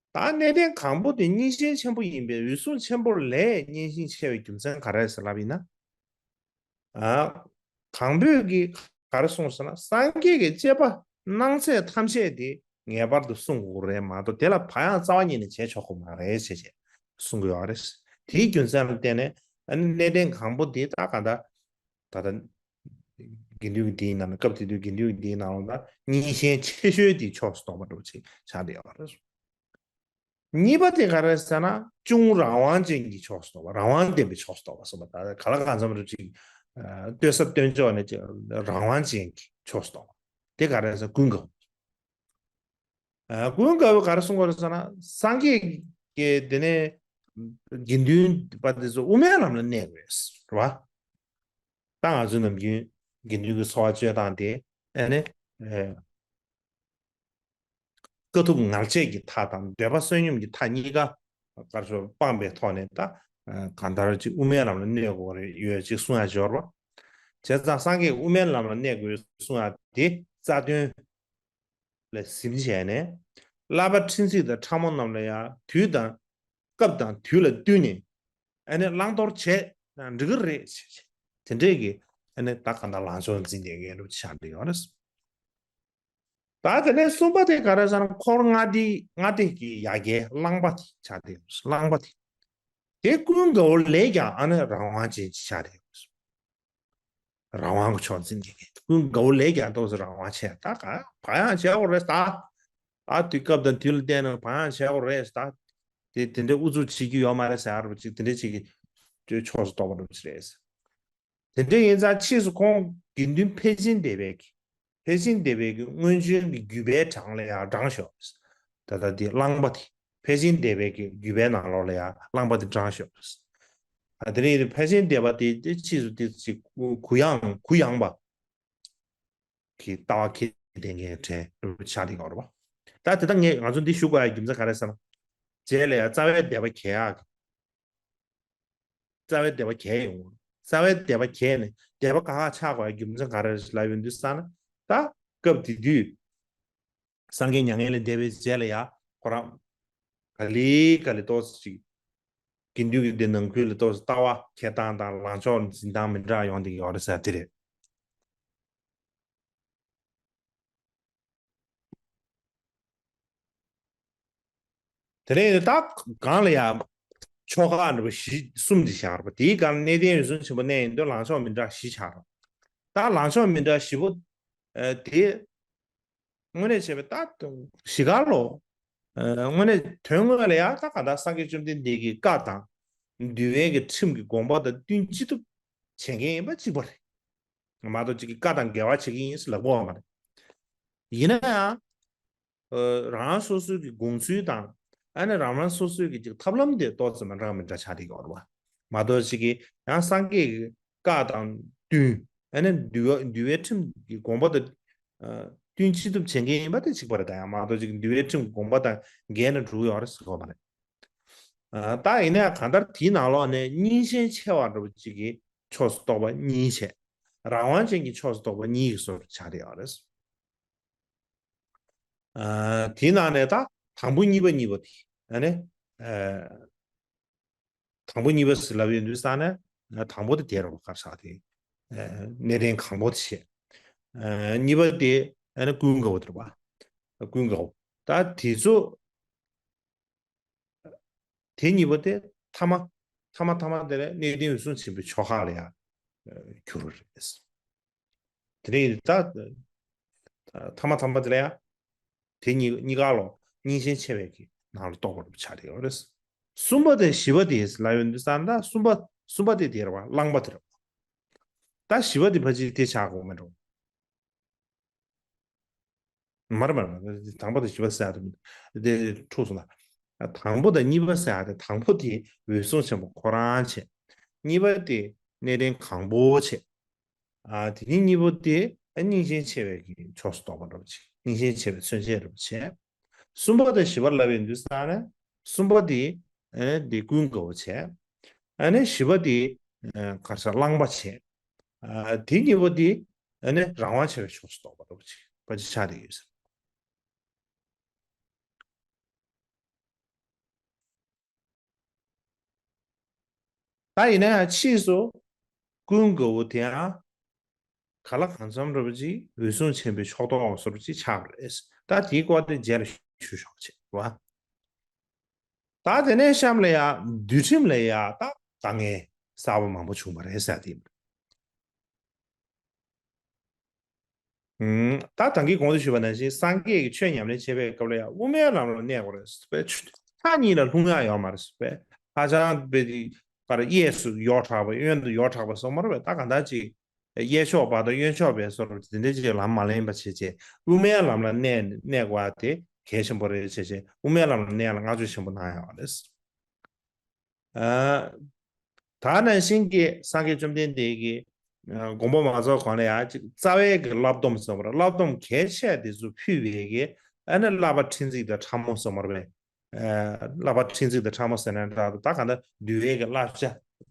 ད་གནས་བརྟན་གང་པོ་དེ་རྙིང་ཞེན་ཆེན་པོ་ཡིན་པས། འོད་སྲུང་ཆེན་པོ་ལས་རྙིང་ཞེན་ཆེ་བའི་རྒྱུ་མཚན་ག་རེ་ཟེར་ལབ་ཡིན་ན། ཨ་གང་པོས་ཀྱིས་ག་རེ་གསུངས་ཟེར་ན། སངས་རྒྱས་ཀྱི་བཅས་པ་སྣང་ཚད་ཐམས་ཅད་དེ་ངེས་པར་དུ་བསྲུང་དགོས་རེད་མ་གཏོགས། དེ་ལ་བག་ཡངས་རྩ་བ་ཉིད་ནས་བྱས་ཆོག་གི་མ་རེད་ཅེས་བྱས་གསུང་གི་ཡོད་རེད། དེའི་རྒྱུ་མཚན་ལ་བརྟེན་ནས་ཨ་ནི་གནས་བརྟན་གང་པོ་དེ་ད་ག་ད་ད་ལྟ་དགེ་འདུན་གྱི་སྡེའི་ནང་ལ། སྐབས་དེ་དུས་དགེ་འདུན་གྱི་སྡེའི་ནང་ལ་ད་རྙིང་ཞེན་ཆེ་ཤོས་དེ་ཕྱོགས་སུ་གཏོགས་པ་འདྲ་པོ་ཅིག་ཆགས་བསྡད་ཡོད་རེད། གཉིས་པ་དེ་ག་རེ་ཟེར་ན། ཅུང་རང་དབང་ཅན་གྱི་ཕྱོགས་སུ་གཏོགས་པ། རང་དབང་ལྡན་པའི་ཕྱོགས་སུ་གཏོགས་པ་ཟེར་བ། ད་ག་ལ་གང་འཚམ་རེ་ཅིག་ཨ་ལྟོས་ས་ལྟོས་འཇོག་ནས་ཅིག་རང་དབང་ཅན་གྱི་ཕྱོགས་སུ་གཏོགས་པ། དེ་ག་རེ་ཟེར། ཀུན་དགའ་བོ། ཨ་ཀུན་དགའ་བོས་ག་རེ་གསུང་གི་ཡོད་རེད་ཟེར་ན། སངས་རྒྱས་ཀྱིས་དེ་ནས་དགེ་འདུན་པ་དེ་ཚོ་དབུ་མའི་ལམ་ལ་གནས་དགོས་རེད་པ། ད་ང་ཚོ་ནམ་རྒྱུན་དགེ་འདུན་གྱི་འཚོ་བ་སྤྱོད་སྟངས་དེ་ཨ་ནི་ཨེ་དཀའ་ཐུབ་ངལ་བྱེད་ཀྱི་མཐའ་དང་འདོད་པ་བསོད་སྙོམས་ཀྱི་མཐའ་གཉིས་ཀ་ག་རེ་ཞུ། སྤངས་པའི་ཐོག་ནས་ད་ཨ་གང་ལྟར་ཅིག་དབུ་མའི་ལམ་ལ་གནས་དགོས་རེད་ཡོད་ཅིག་གསུང་ཡ་ཅིག་ཡོད་རེད་པ། བྱས་ཙང་སངས་རྒྱས་དབུ་མའི་ལམ་ལ་གནས་དགོས་གསུང་ཡ་དེ་རྩ་དོན་ལ་ཟིན་བྱས་ནས། བསླབ་པ་ཁྲིམས་སྲིད་དང་ཕྲ་མོ་རྣམས་ལ་ཡང་དུས་དང་སྐབས་དང་དུས་ལ་བསྟུན་ནས་ཨ་ནི་བླང་དོར་བྱས་ན་འགྲིག་གི་རེད་ཅེས། དེ་འདྲས་ཀྱི་ཨ་ནི་ད་གང་ལྟར་ལངས་ཕྱོགས་འཛིན་བསྡད་མཁན་འདྲ་པོ་ཆགས་བསྡད་ཡོད་རེད། ད་དེ་ནས་གསུམ་པ་དེ་ག་རེ་ཟེར་ན། འཁོར་ལྔ་སྡེ། ལྔ་སྡེ་གི་ཡ་གྱལ་གླང་པ་དེ་ཆགས་བསྡད་ཡོད་རེད། གླང་པ་དེ། དེ་ཀུན་དགའ་བོ་ལས་ཀྱང་ཨ་ནི་རང་དབང་ཅན་ཅིག་ཆགས་བསྡད་ཡོད་རེད། རང་དབང་གི་ཕྱོགས་འཛིན་བྱེད་མཁན། ཀུན་དགའ་བོ་ལས་ཀྱང་ཏོག་ཙམ་རང་དབང་ཆེ། ད་ག་བག་ཡངས་བྱེད་དགོས་རེད་ད། ཨ་དུས་སྐབས་དང་དུས་ལ་བལྟས་ན་བག་ཡངས་བྱེད་དགོས་རེད་ད། དེ་དེ་འདྲའི་ཨུ་ཚུགས་བྱེད་རྒྱུ་ཡོད་མ་རེད་ཟེར་བ་ཅིག་དེ་འདྲའི་ཅིག་གི་ཕྱོགས་སུ་གཏོགས་པ་འདྲ་པོ་ཅིག་རེད། དེ་འདྲ་ཡིན་ཙང་ཕྱིས་སུ་ཁོང་དགེ་འདུན་ཕལ་ཆེན་སྡེ་པའི་གི་ཕལ་ཆེན་སྡེ་པའི་གི་སྔོན་བྱོན་གྱི་བརྒྱུད་པའི་གྲངས་ལ་ཡང་བགྲངས་ཤག། ད་ལྟ་འདི་གླང་པ་དེ། ཕལ་ཆེན་སྡེ་པའི་གི་བརྒྱུད་པའི་ནང་ལོགས་ལ་ཡང་གླང་པ་དེ་བགྲངས་ཤག། ཨ་དེ་རིང་ཕལ་ཆེན་སྡེ་པ་དེ་དེ་ཕྱིས་སུ་དེ་ཅིག་གུ་གུ་ཡངས་གུ་ཡངས་པ་གི་ལྟ་བ་འཁྱེར་བསྡད་མཁན་གྲས་ཆགས་བསྡད་ཡོད་རེད་པ། ད་དེ་ལྟ་ངས་ང་ཚོ་འདི་ཞུ་དགོས་ཡ་རྒྱུ་མཚན་ག་རེ་ཟེར་ན། རྗེས་ལ་ཡང་རྩ་བའི་སྡེ་པ་གྱེས་ཡག་གི། རྩ་བའི་སྡེ་པ་གྱེས་ཡོང་། རྩ་བའི་སྡེ་པ་གྱེས་ནས་སྡེ་པ་ཁག་ཁག་ཆགས་དགོས་ཡ་རྒྱུ་མཚན་ག་རེ་རེད་ལབ་ཡོང་དུས་ཙ་ན། ད་སྐབས་དེ་དུས་སངས་རྒྱས་མྱ་ངན་ལས་འདས་པའི་རྗེས་ལ་ཡ་ཁོ་རང་ག་ལེ་ག་ལེ་ཏོག་ཙམ་ཅིག་དགེ་འདུན་གྱི་སྡེ་ནང་ཁུལ་ལ་ཏོག་ཙམ་ལྟ་བ་འཁྱེར་སྟངས་དང་ལངས་ཕྱོགས་འཛིན་སྟངས་མི་འདྲ་ཡོང་བསྡད་ཀྱི་ཡོད་རེད་ཟེར་དེ་རེད། དེ་ནས་ད་སྒང་ལ་ཡང་ཆོ་ག་འདྲ་པོ་བཞི་གསུམ་འདི་བཞག་རེད་པ། དེའི་སྒང་ལ་གནས་བརྟན་འོད་སྲུང་ཆེན་པོ་གནས་ཡིན་དུས་ལངས་ཕྱོགས་མི་འདྲ་བཞི་ཆགས་རེད། ད་ལངས་ཕྱོགས་མི་འདྲ་བཞི་པོ་ཨ་དེ་དངོས་གནས་བྱས་པའི་ད་གཞིས་ཀ་ལོ། ཨ་དངོས་གནས་དོན་དངོས་ལ་ཡང་ད་ག་ད་སངས་རྒྱས་བཅོམ་ལྡན་འདས་ཀྱི་བཀའ་དང་འདུལ་བའི་གི་ཁྲིམས་ཀྱི་དགོངས་པ་དང་བསྟུན་ཅི་ཐུབ་བྱེད་མཁན་ཡིན་པ་གཅིག་པ་རེད། མ་གཏོགས་གཅིག་གི་བཀའ་དང་འགལ་བ་བྱེད་ཀྱི་ཡིན་ཟེར་ལབ་ཀྱི་ཡོད་མ་རེད། ཡིན་ན་ཡང་། ཨ་རང་རང་སོ་སོའི་གི་དགོངས་ཚུལ་དང་། ཨ་ནི་རང་རང་སོ་སོའི་གི་ཅིག་ཐབས་ལམ་དེ་ཏོག་ཙམ་མི་འདྲ་མི་འདྲ་ཆགས་བསྡད་ཀྱི་ཡོད་རེད་པ། མ་གཏོགས་གཅིག་གི་ཡང་སངས་རྒྱས་ཀྱི་བཀའ་དང་བསྟུན། ཨ་ནི་འདུལ་བ་འདུལ་བའི་ཁྲིམས་ཀྱི་དགོངས་པ་དང་། ཨ་བསྟུན་ཅི་ཐུབ་བྱེད་མཁན་ཡིན་པ་དེ་གཅིག་པ་རེད། ད་ཡང་མ་གཏོགས་གཅིག་གི་འདུལ་བའི་ཁྲིམས་ཀྱི་དགོངས་པ་དང་འགལ་ན་འགྲིག་གི་ཡོད་རེད་ཟེར་གྱི་ཡོད་མ་རེད། ཨ་ད་ཡིན་ན་ཡང་གང་ལྟར་དེའི་ནང་ལོགས་ནས་རྙིང་ཞེན་ཆེ་བ་འདྲ་པོ་གཅིག་གི་ཕྱོགས་སུ་གཏོགས་པ་གཉིས་བྱས། རང་དབང་ཅན་གྱི་ཕྱོགས་སུ་གཏོགས་པ་གཉིས་ཀྱི་བཟོ་འདྲ་ཆགས་བསྡད་ཡོད་རེད། ཨ། དེའི་ནང་ནས་ད་དང་པོ་གཉིས་པ་གཉིས་པ་དེ་ཨ་ནི། ཨ། དང་པོ་གཉིས་པ་ཟེར་ལབ་ཡོང་དུས་ཙང་ནས་དང་པོ་དེ་དེ་རེད་བ། ག་རེ་ཟེར་དེ། ཨ། གནས་བརྟན་གང་པོ་དེ་བྱས། ཨ། གཉིས་པ་དེ་ཨ་ནི་ཀུན་དགའ་བོ་དེ་རེད་བ། ཀུན་དགའ་བོ། ད་དེ་ཚོ། དེ་གཉིས་པོ་དེ་ཐ་མ། ཐ་མ་ཐ་མ་དེ་ལ་གནས་བརྟན་འོད་སྲུང་ཆེན་པོའི་ཆོ་ག་ལ་ཡང་གྱུར་རེད། དེ་ནས་ད་ཐ་མ་ཐ་མ་དེ་ལ་ཡང་དེ་གཉིས་གཉིས་ཀ་ལོ་སྙིང་རྗེ་ཆེ་བའི་གི་ནང་ལ་གཏོགས་པ་རུ་ཆགས་ཡོད་རེད། གསུམ་པ་དེ་བཞི་པ་དེ་ལ་ཡོད་འདུག་ས། ད་གསུམ་པ་གསུམ་པ་དེ་དེ་རེད་བ། གླང་པོ་དེ་རེད་བ། ད་བཞི་པ་དེ་ཕལ་ཆེར་དེ་ཆགས་དགོས་མེད་འགྲོ། མར་མར་མར། དང་པོ་དང་བཞི་པ་ཟེར་ཡ་དེ་འཁྲུགས་སོང་ལ། དང་པོ་དང་གཉིས་པ་ཟེར་ཡ་དེ། དང་པོ་དེ་འོད་སྲུང་ཆེན་པོ་ཁོ་རང་བྱས། གཉིས་པ་དེ་གནས་བརྟན་གང་པོ་བྱས། ཨ། དེ་ནས་གཉིས་པོ་དེ་སྙིང་རྗེ་ཆེ་བའི་གི་ཕྱོགས་སུ་གཏོགས་པ་འདྲ་པོ་ཅིག་སྙིང་རྗེ་ཆེ་བའི་མཚོན་བྱེད་འདྲ་པོ་བྱས། གསུམ་པ་དང་བཞི་པ་ལབ་ཡོང་དུས་ཙང་ནས་གསུམ་པ་དེ་ཨ་ནི་དེ་ཀུན་དགའ་བོ་བྱས། ཨ་ནི་བཞི་པ་དེ་ཨ། ག་རེ་ཟེར། གླང་པོ་བྱས། ཨ། དེ་གཉིས་པོ་དེ་ཨ་ནི་རང་དབང་ཆེ་བའི་ཕྱོགས་སུ་གཏོགས་པ་འདྲ་པོ་ཅིག་པ་ཅིག་ཆགས་བསྡད་ཡོད་ཟེར། ད་ཡིན་ན་ཡང་ཕྱིས་སུ་ཀུན་དགའ་བོ་དེའང་ག་ལ་གང་འཚམ་འདྲ་པོ་ཅིག་འོད་སྲུང་ཆེན་པོའི་ཕྱོགས་གཏོགས་བཟོ་འདྲ་པོ་ཅིག་ཆགས་པ་རེད། ད་དེའི་སྐོར་དེ་རྗེས་ལ་ཞུ་ཆོག་བྱེད་བ། ད་དེ་ནས་གཤམ་ལ་ཡང་འདུལ་ཁྲིམས་ལ་ཡང་ད་དཀའ་ངལ་གསར་པ་མང་པོ་བྱུང་བ་རེད་ཟེར་དེ། ཨུམ། ད་ད་གིན་གོང་དུ་ཞུས་པ་ནང་བཞིན་སངས་རྒྱས་ཀྱིས་ཆོས་ཉམས་ལེན་བྱེད་པའི་སྐབས་ལ་ཡང་དབུ་མའི་ལམ་ལ་གནས་དགོས་རེད་ཟེར་བས། མཐའ་གཉིས་ལ་ལྷུང་ཡག་ཡོད་མ་རེད་ཟེར་བས། ཧ་ཅང་དཔེ་དེ་གར་གཡས་སུ་ཡོག་དྲགས་པ། གཡོན་དུ་ཡོག་དྲགས་པ་སོགས་མ་རེད་པས། ད་གང་ལྟར་ཅིག་གཡས་ཕྱོགས་བར་དུ་གཡོན་ཕྱོགས་བར་སོགས་དེ་འདྲ་ཅིག་ལམ་མ་ལེན་པ་བྱས་བྱས། དབུ་མའི་ལམ་ལ་གནས་གནས་དགོས་པ་དེ་གལ་ཆེན་པོ་རེད་བྱས་བྱས། དབུ་མའི་ལམ་ལ་གནས་ཡག་ལ་བསྔགས་བརྗོད་ཆེན་པོ་གནང་ཡོད་རེད། ཨ། ད་ནང་བཞིན་གྱི་སངས་རྒྱས་བཅོམ་ལྡན་འདས་ཀྱིས་ཨ། དགོངས་པ་མ་རྫོགས་གོང་ལ་ཡང་ཅིག་རྩ་བའི་གི་བསླབ་སྡོམ་ཟེར་བ་རེད། བསླབ་སྡོམ་གལ་ཆེ་དེ་ཚོ་ཕུལ་བའི་གི་ཨ་ནི་བསླབ་པ་ཁྲིམས་གཅིག་དང་ཕྲ་མོ་ཟེར་བ་རེད། ཨ། བསླབ་པ་ཁྲིམས་གཅིག་དང་ཕྲ་མོ་ཟེར་ན་འདྲ་འདུག་ད་གང་ལྟར་འདུལ་བའི་གི་བསླབ་བྱ་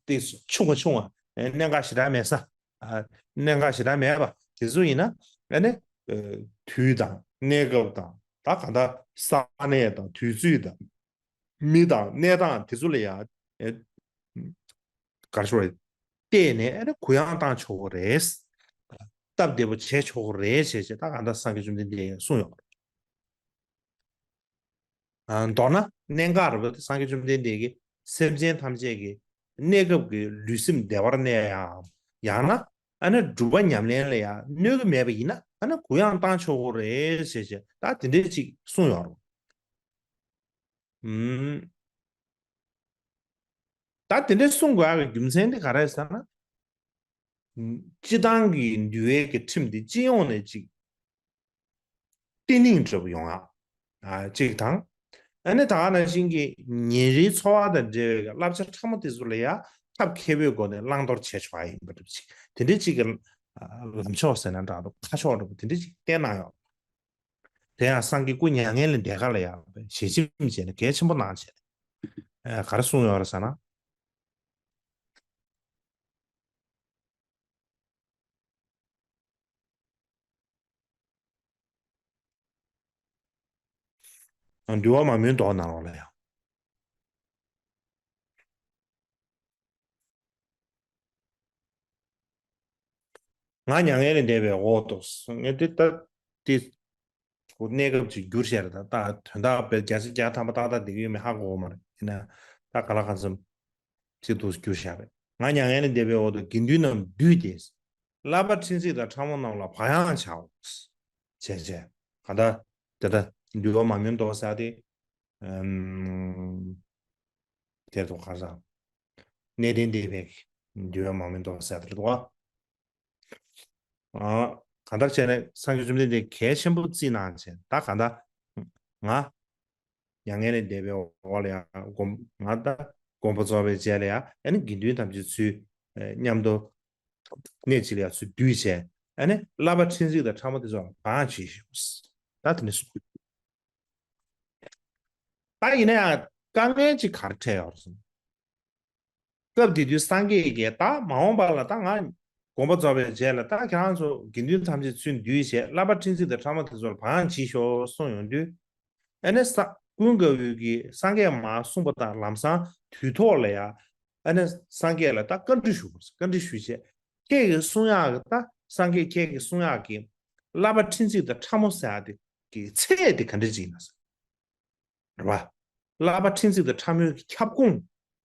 དེ་ཆུང་བ་ཆུང་བ། ཨ། གནད་འགག་ཞེ་དྲག་མེད་ས། ཨ། གནད་འགག་ཞེ་དྲག་མེད་པ་དེ་ཚོ་ཡིན་ན། ཨ་ནི་ཨ། དུས་དང་གནས་སྐབས་དང་། ད་གང་ལྟར་ས་གནས་དང་དུས་ཚོད་དང་། མི་དང་གནས་སྟངས་དེ་ཚོ་ལ་ཡང་ཨེ། ག་རེ་ཞུ་དགོས་རེད། བལྟས་ནས་ཨ་ནི་གུ་ཡངས་བཏང་ཆོག་གི་རེད། སྟབས་བདེ་པོ་བྱས་ཆོག་གི་རེད་བྱས་བྱས། ད་གང་ལྟར་སངས་རྒྱས་བཅོམ་ལྡན་འདས་ཀྱིས་གསུངས་ཡོད་རེད། ཨ། མདོར་ན་གནད་འགག་རེད་པ། དེ་སངས་རྒྱས་བཅོམ་ལྡན་འདས་ཀྱིས་སེམས་ཅན་ཐམས་ཅད་ཀྱི་གནས་སྐབས་ཀྱི་ལུས་སེམས་བདེ་བར་གནས་ཡག། ཡང་ན་ཨ་ནི་སྒྲུབ་པ་ཉམས་ལེན་ལ་ཡང་གནོད་ཀྱི་མེད་པ་ཡིན་ན་ཨ་ནི་གུ་ཡངས་བཏང་ཆོག་གི་རེད་བྱས་བྱས། ད་དེ་འདྲས་ཅིག་གསུངས་ཡོད་རེད། ཨུམ། ད་དེ་འདྲའི་གསུང་དགོས་ཡག་གི་རྒྱུ་མཚན་དེ་ག་རེ་རེད་ཟེར་ན། སྤྱི་བཏང་གི་འདུལ་བའི་གི་ཁྲིམས་དེ་སྤྱི་ཡོངས་ནས་ཅིག་བརྟན་ལྷིང་འདྲ་པོ་ཡོང་ཡག། ཨ། གཅིག་དང་། ཨ་ནི་ད་ག་ནང་བཞིན་གྱི་ཉིན་རེའི་འཚོ་བ་དང་འབྲེལ་བའི་གི་བསླབ་བྱ་ཕྲ་མོ་དེ་ཚོ་ལ་ཡང་ཐབས་མཁས་པོའི་སྒོ་ནས་བླང་དོར་བྱས་ཆོག་ཡག་ཡིན་པ་འདྲ་པོ་ཅིག་དེ་འདྲའི་ཅིག་གི་ལམ་ཕྱོགས་ཟེར་ན་འདྲ་འདུག་ཁ་ཕྱོགས་འདྲ་པོ་དེ་འདྲའི་ཅིག་བསྟན་གནང་ཡོད། དེ་ཡང་སངས་རྒྱས་སྐུ་མྱ་ངན་ལས་འདས་ཁ་ལ་ཡང་ཞལ་ཆེམས་བྱས་ནས་གལ་ཆེན་པོ་གནང་བྱས། ཨ། ག་རེ་གསུངས་ཡོད་རེད་ཟེར་ན། འདུལ་བ་མ་མོའི་མདོ་ནང་ལོགས་ལ་ཡང་། ང་མྱ་ངན་ལས་འདས་པའི་འོག་ཏུ། ངས་འདི་ལྟ་སྟེ། ཁོ་གནས་སྐབས་ཅིག་བསྒྱུར་བཞག་རེད། ད་ད་དོན་དག་དཔེ་བརྒྱ་ཆ་བརྒྱ་ཐམ་པ་ཏག་ཏག་བསྡད་ཀྱི་ཡོད་མེད་ཧ་གོ་གི་མ་རེད། ཡིན་ན་ད་ག་ལ་གང་འཚམ་ཅིག་ཏུ་བསྒྱུར་བཞག་རེད། ང་མྱ་ངན་ལས་འདས་པའི་འོག་ཏུ་དགེ་འདུན་རྣམས་འདུས་ཏེ། བསླབ་པ་ཁྲིམས་གཅིག་དང་ཕྲ་མོ་རྣམས་ལ་བག་ཡངས་བྱའོ། བྱས་བྱས། ག་ད་དེ་ད་འདུལ་བ་མ་མོའི་མདོ་ཟེར་དེ། ཨམ། དེ་རེད་དོ། ག་རེ་ཟེར། གནས་བརྟན་བསྟན་པའི་འདུལ་བ་མ་མོའི་མདོ་ཟེར་དེ་རེད་དོ། ཨ། གང་ལྟར་བྱས་ནས་སངས་རྒྱས་བཅོམ་ལྡན་འདས་གལ་ཆེན་པོ་བརྩིས་གནང་བྱས། ད་གང་ལྟར་ང་མྱ་ངན་ལས་འདས་པའི་འོག་ལ་ཡང་དགོངས། ང་ད་དགོངས་པ་རྫོགས་པའི་རྗེས་ལ་ཡང་ཨ་ནི་དགེ་འདུན་ཐམས་ཅད་ཚུར་མཉམ་དུ་གནས་གཅིག་ལ་ཡང་ཚུར་འདུས་བྱས། ཨ་ནི་བསླབ་པ་ཁྲིམས་གཅིག་དང་ཕྲ་མོ་དེ་ཚོ་ལ་བག་ཡངས་བྱེད་ཤོག་ད་དེ་ནས་གསུངས། ད་ཡིན་ན་ཡང་དཀའ་ངལ་ཅིག་ག་རེ་འཕྲད་ཡོད་རེད་ཟེར་ན། སྐབས་དེ་དུས་སངས་རྒྱས་ཀྱིས་ད་མ་འོངས་པ་ལ་ད་ང་ དགོངས་པ་རྫོགས་པའི་རྗེས་ལ་ད་ཁྱེད་རང་ཚོ་དགེ་འདུན་ཐམས་ཅད་ཚུར་འདུས་བྱས་བསླབ་པ་ཁྲིམས་གཅོད་དང་ཕྲ་མོ་དེ་ཚོ་ལ་བག་ཡངས་བྱེད་ཤོག་གསུངས་ཡོང་དུས། ཨ་ནི་ས་ཀུན་དགའ་བོས་ཀྱིས་སངས་རྒྱས་མར་གསུངས་པ་དང་ལམ་སང་དུས་ཐོག་ལ་ཡང་ཨ་ནི་སངས་རྒྱས་ལ་ད་བཀའ་འདྲི་ཞུ་དགོས། བཀའ་འདྲི་ཞུས་བྱས་ཁྱེད་ཀྱིས་གསུང་ཡག་གི་ད་སངས་རྒྱས་ཁྱེད་ཀྱིས་གསུང་ཡག་གི་བསླབ་པ་ཁྲིམས་གཅོད་དང་ཕྲ་མོ་ཟེར་ཡག་དེ་གི་ཚད་དེ་ག་འདྲ་ཅིག་ཡིན་ན་ཟེར། རེད་བ། བསླབ་པ་ཁྲིམས་གཅོད་དང་ཕྲ་མོའི་ཁྱབ་ཁོངས།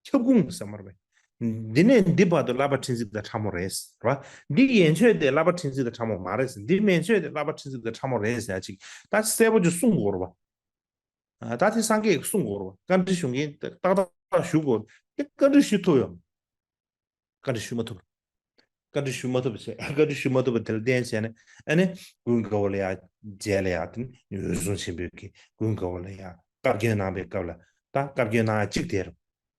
ཁྱབ་ཁོངས་ཟེར་མ་རེད་པས། འདི་ནས་འདི་བར་དུ་བསླབ་པ་ཁྲིམས་གཅོད་དང་ཕྲ་མོ་རེད། རེད་བ། འདི་ཡན་ཆོད་དེ་བསླབ་པ་ཁྲིམས་གཅོད་དང་ཕྲ་མོ་མ་རེད་ཟེར། འདི་མན་ཆོད་དེ་བསླབ་པ་ཁྲིམས་གཅོད་དང་ཕྲ་མོ་རེད་ཟེར་ཡ་ཅིག་ད་གསལ་པོ་ཅིག་གསུང་དགོས་རེད་བ། ཨ། ད་དེ་སངས་རྒྱས་ཀྱིས་གསུང་དགོས་རེད་བ། བཀའ་འདྲི་ཞུ་མཁན་ཏག་ཏག་ཞུ་དགོས་རེད། དེ་བཀའ་འདྲི་ཞུ་ཐུབ་ཡོད། བཀའ་འདྲི་ཞུ་མ་ཐུབ། བཀའ་འདྲི་ཞུ་མ་ཐུབ་པ་བྱས། བཀའ་འདྲི་ཞུ་མ་ཐུབ་པ་དེ་ལ་བརྟེན་བྱས་ནས་ཨ་ནི་ཀུན་དགའ་བོ་ལ་ཡ་རྗེས་ལ་ཡ་དེ་ནི་འོད་སྲུང་ཆེན་པོས་ཀྱིས་ཀུན་དགའ་བོ་ལ་ཡ་བཀའ་བཀྱོན་གནང་པའི་སྐབས་ལ། ད་བཀའ་བཀྱོན་གནང་གཅིག་དེར་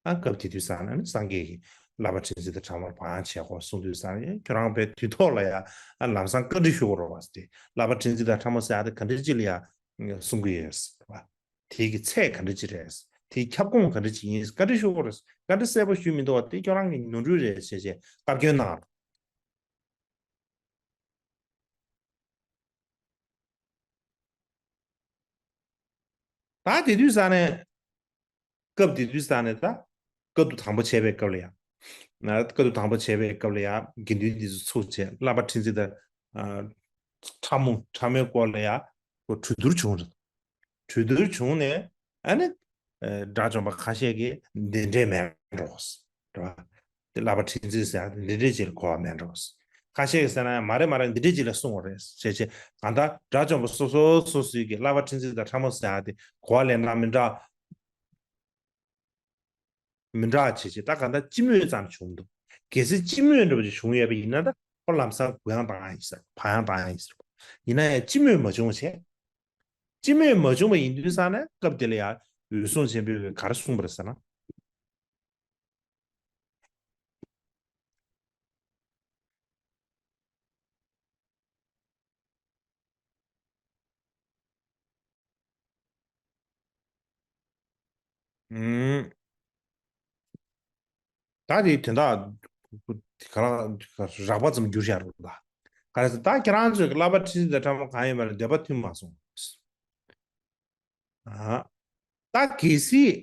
ཨ་སྐབས་དེ་དུས་ཙང་ནས་ཨ་ནི་སངས་རྒྱས་ཀྱིས་བསླབ་པ་ཁྲིམས་གཅོད་དང་ཕྲ་མོར་བག་ཡངས་བྱེད་དགོས་གསུངས་དུས་ཙང་ནས་ཁྱོད་རང་པའི་དུས་ཐོག་ལ་ཡ་ཨ་ལམ་སང་བཀའ་འདྲི་ཞུ་དགོས་རེད་བ་ཟེར་ཏེ། བསླབ་པ་ཁྲིམས་གཅོད་དང་ཕྲ་མོ་ཟེར་ཡ་དེ་ག་འདྲ་ཅིག་ལ་ཡ་གསུང་གི་ཡོད་ཟེར་བ། དེའི་གི་ཚད་ག་འདྲ་ཅིག་རེད། དེའི་ཁྱབ་ཁོངས་ག་འདྲ་ཅིག་ཡིན། བཀའ་འདྲི་ཞུ་དགོས་རེད། བཀའ་འདྲི་གསལ་པོ་ཞུས་མི་འདུག་བ། དེ་ཁྱོད་རང་གི་ནོར་འཁྲུལ་རེད་ཟེར་བྱས་བཀའ་བཀྱོན་གནང་རོགས། ད་དེ་དུས་ཙང་ནས། སྐབས་དེ་དུས་ཙང་ནས་ད། བཀའ་བསྡུ་དང་པོ་བྱས་པའི་སྐབས་ལ་ཡང་། ན་བཀའ་བསྡུ་དང་པོ་བྱས་པའི་སྐབས་ལ་ཡང་དགེ་འདུན་འདི་ཚོ་ཚུགས་བྱས་བསླབ་པ་ཁྲིམས་གཅོད་དང་། ཨ། ཕྲ་མོ་ཕྲ་མོའི་སྐོར་ལ་ཡང་། ཁོ་གྲོས་བསྡུར་བྱུང་རེད། གྲོས་བསྡུར་བྱུང་ནས་ཨ་ནི། ཨ། དགྲ་བཅོམ་པ་ཁ་ཤས་ཀྱིས་འདི་འདྲས་མེད་འགྲོ། རེད་བ། དེ་བསླབ་པ་ཁྲིམས་གཅོད་ཟེར་ཡ་འདི་འདྲས་ཅིག་ལ་གོ་བ་མེད་འགྲོ། ཁ་ཤས་ཀྱིས་ཟེར་ན་ཡང་མ་རེད་མ་རེད། འདི་འདྲས་ཅིག་ལ་གསུངས་པ་རེད་ཟེར་བྱས། གང་ལྟར་དགྲ་བཅོམ་པ་སོ་སོ་སོ་སོའི་གི་བསླབ་པ་ཁྲིམས་གཅོད་དང་ཕྲ་མོ་ཟེར་ཡ་དེ་གོ་བ་ལེན་སྟངས་མི་འདྲ། མི་འདྲ་བྱས་བྱས་ད་གང་ལྟར་སྤྱི་མོས་ཙམ་བྱུང་འདུག་གལ་སྲིད་སྤྱི་མོས་འདྲ་བ་ཅིག་བྱུང་ཡོད་པ་ཡིན་ན་ད་ཁོ་ལམ་སང་གུ་ཡངས་བཏང་ཡ་ཡིན་ཟེར། བག་ཡངས་བཏང་ཡ་ཡིན་ཟེར། ཡིན་ན་ཡང་སྤྱི་མོས་མ་བྱུང་བ་བྱས། སྤྱི་མོས་མ་བྱུང་བ་ཡིན་དུས་ཙང་ནས་སྐབས་དེ་ལ་ཡང་འོད་སྲུང་ཆེན་པོས་ག་རེ་གསུངས་པ་རེད་ཟེར་ན། ཨུམ། ད་དེའི་དོན་དག་ག་རང་རགས་པ་ཙམ་བསྒྱུར་བཞག་རོགས་ད། ག་རེ་ཟེར། ད་ཁྱེད་རང་ཚོས་བསླབ་པ་ཁྲིམས་གཅོད་དང་ཕྲ་མོ་གང་ཡིན་པ་ལ་འདོད་པ་མཐུན་མ་སོང་། ཨ། ད་གལ་སྲིད་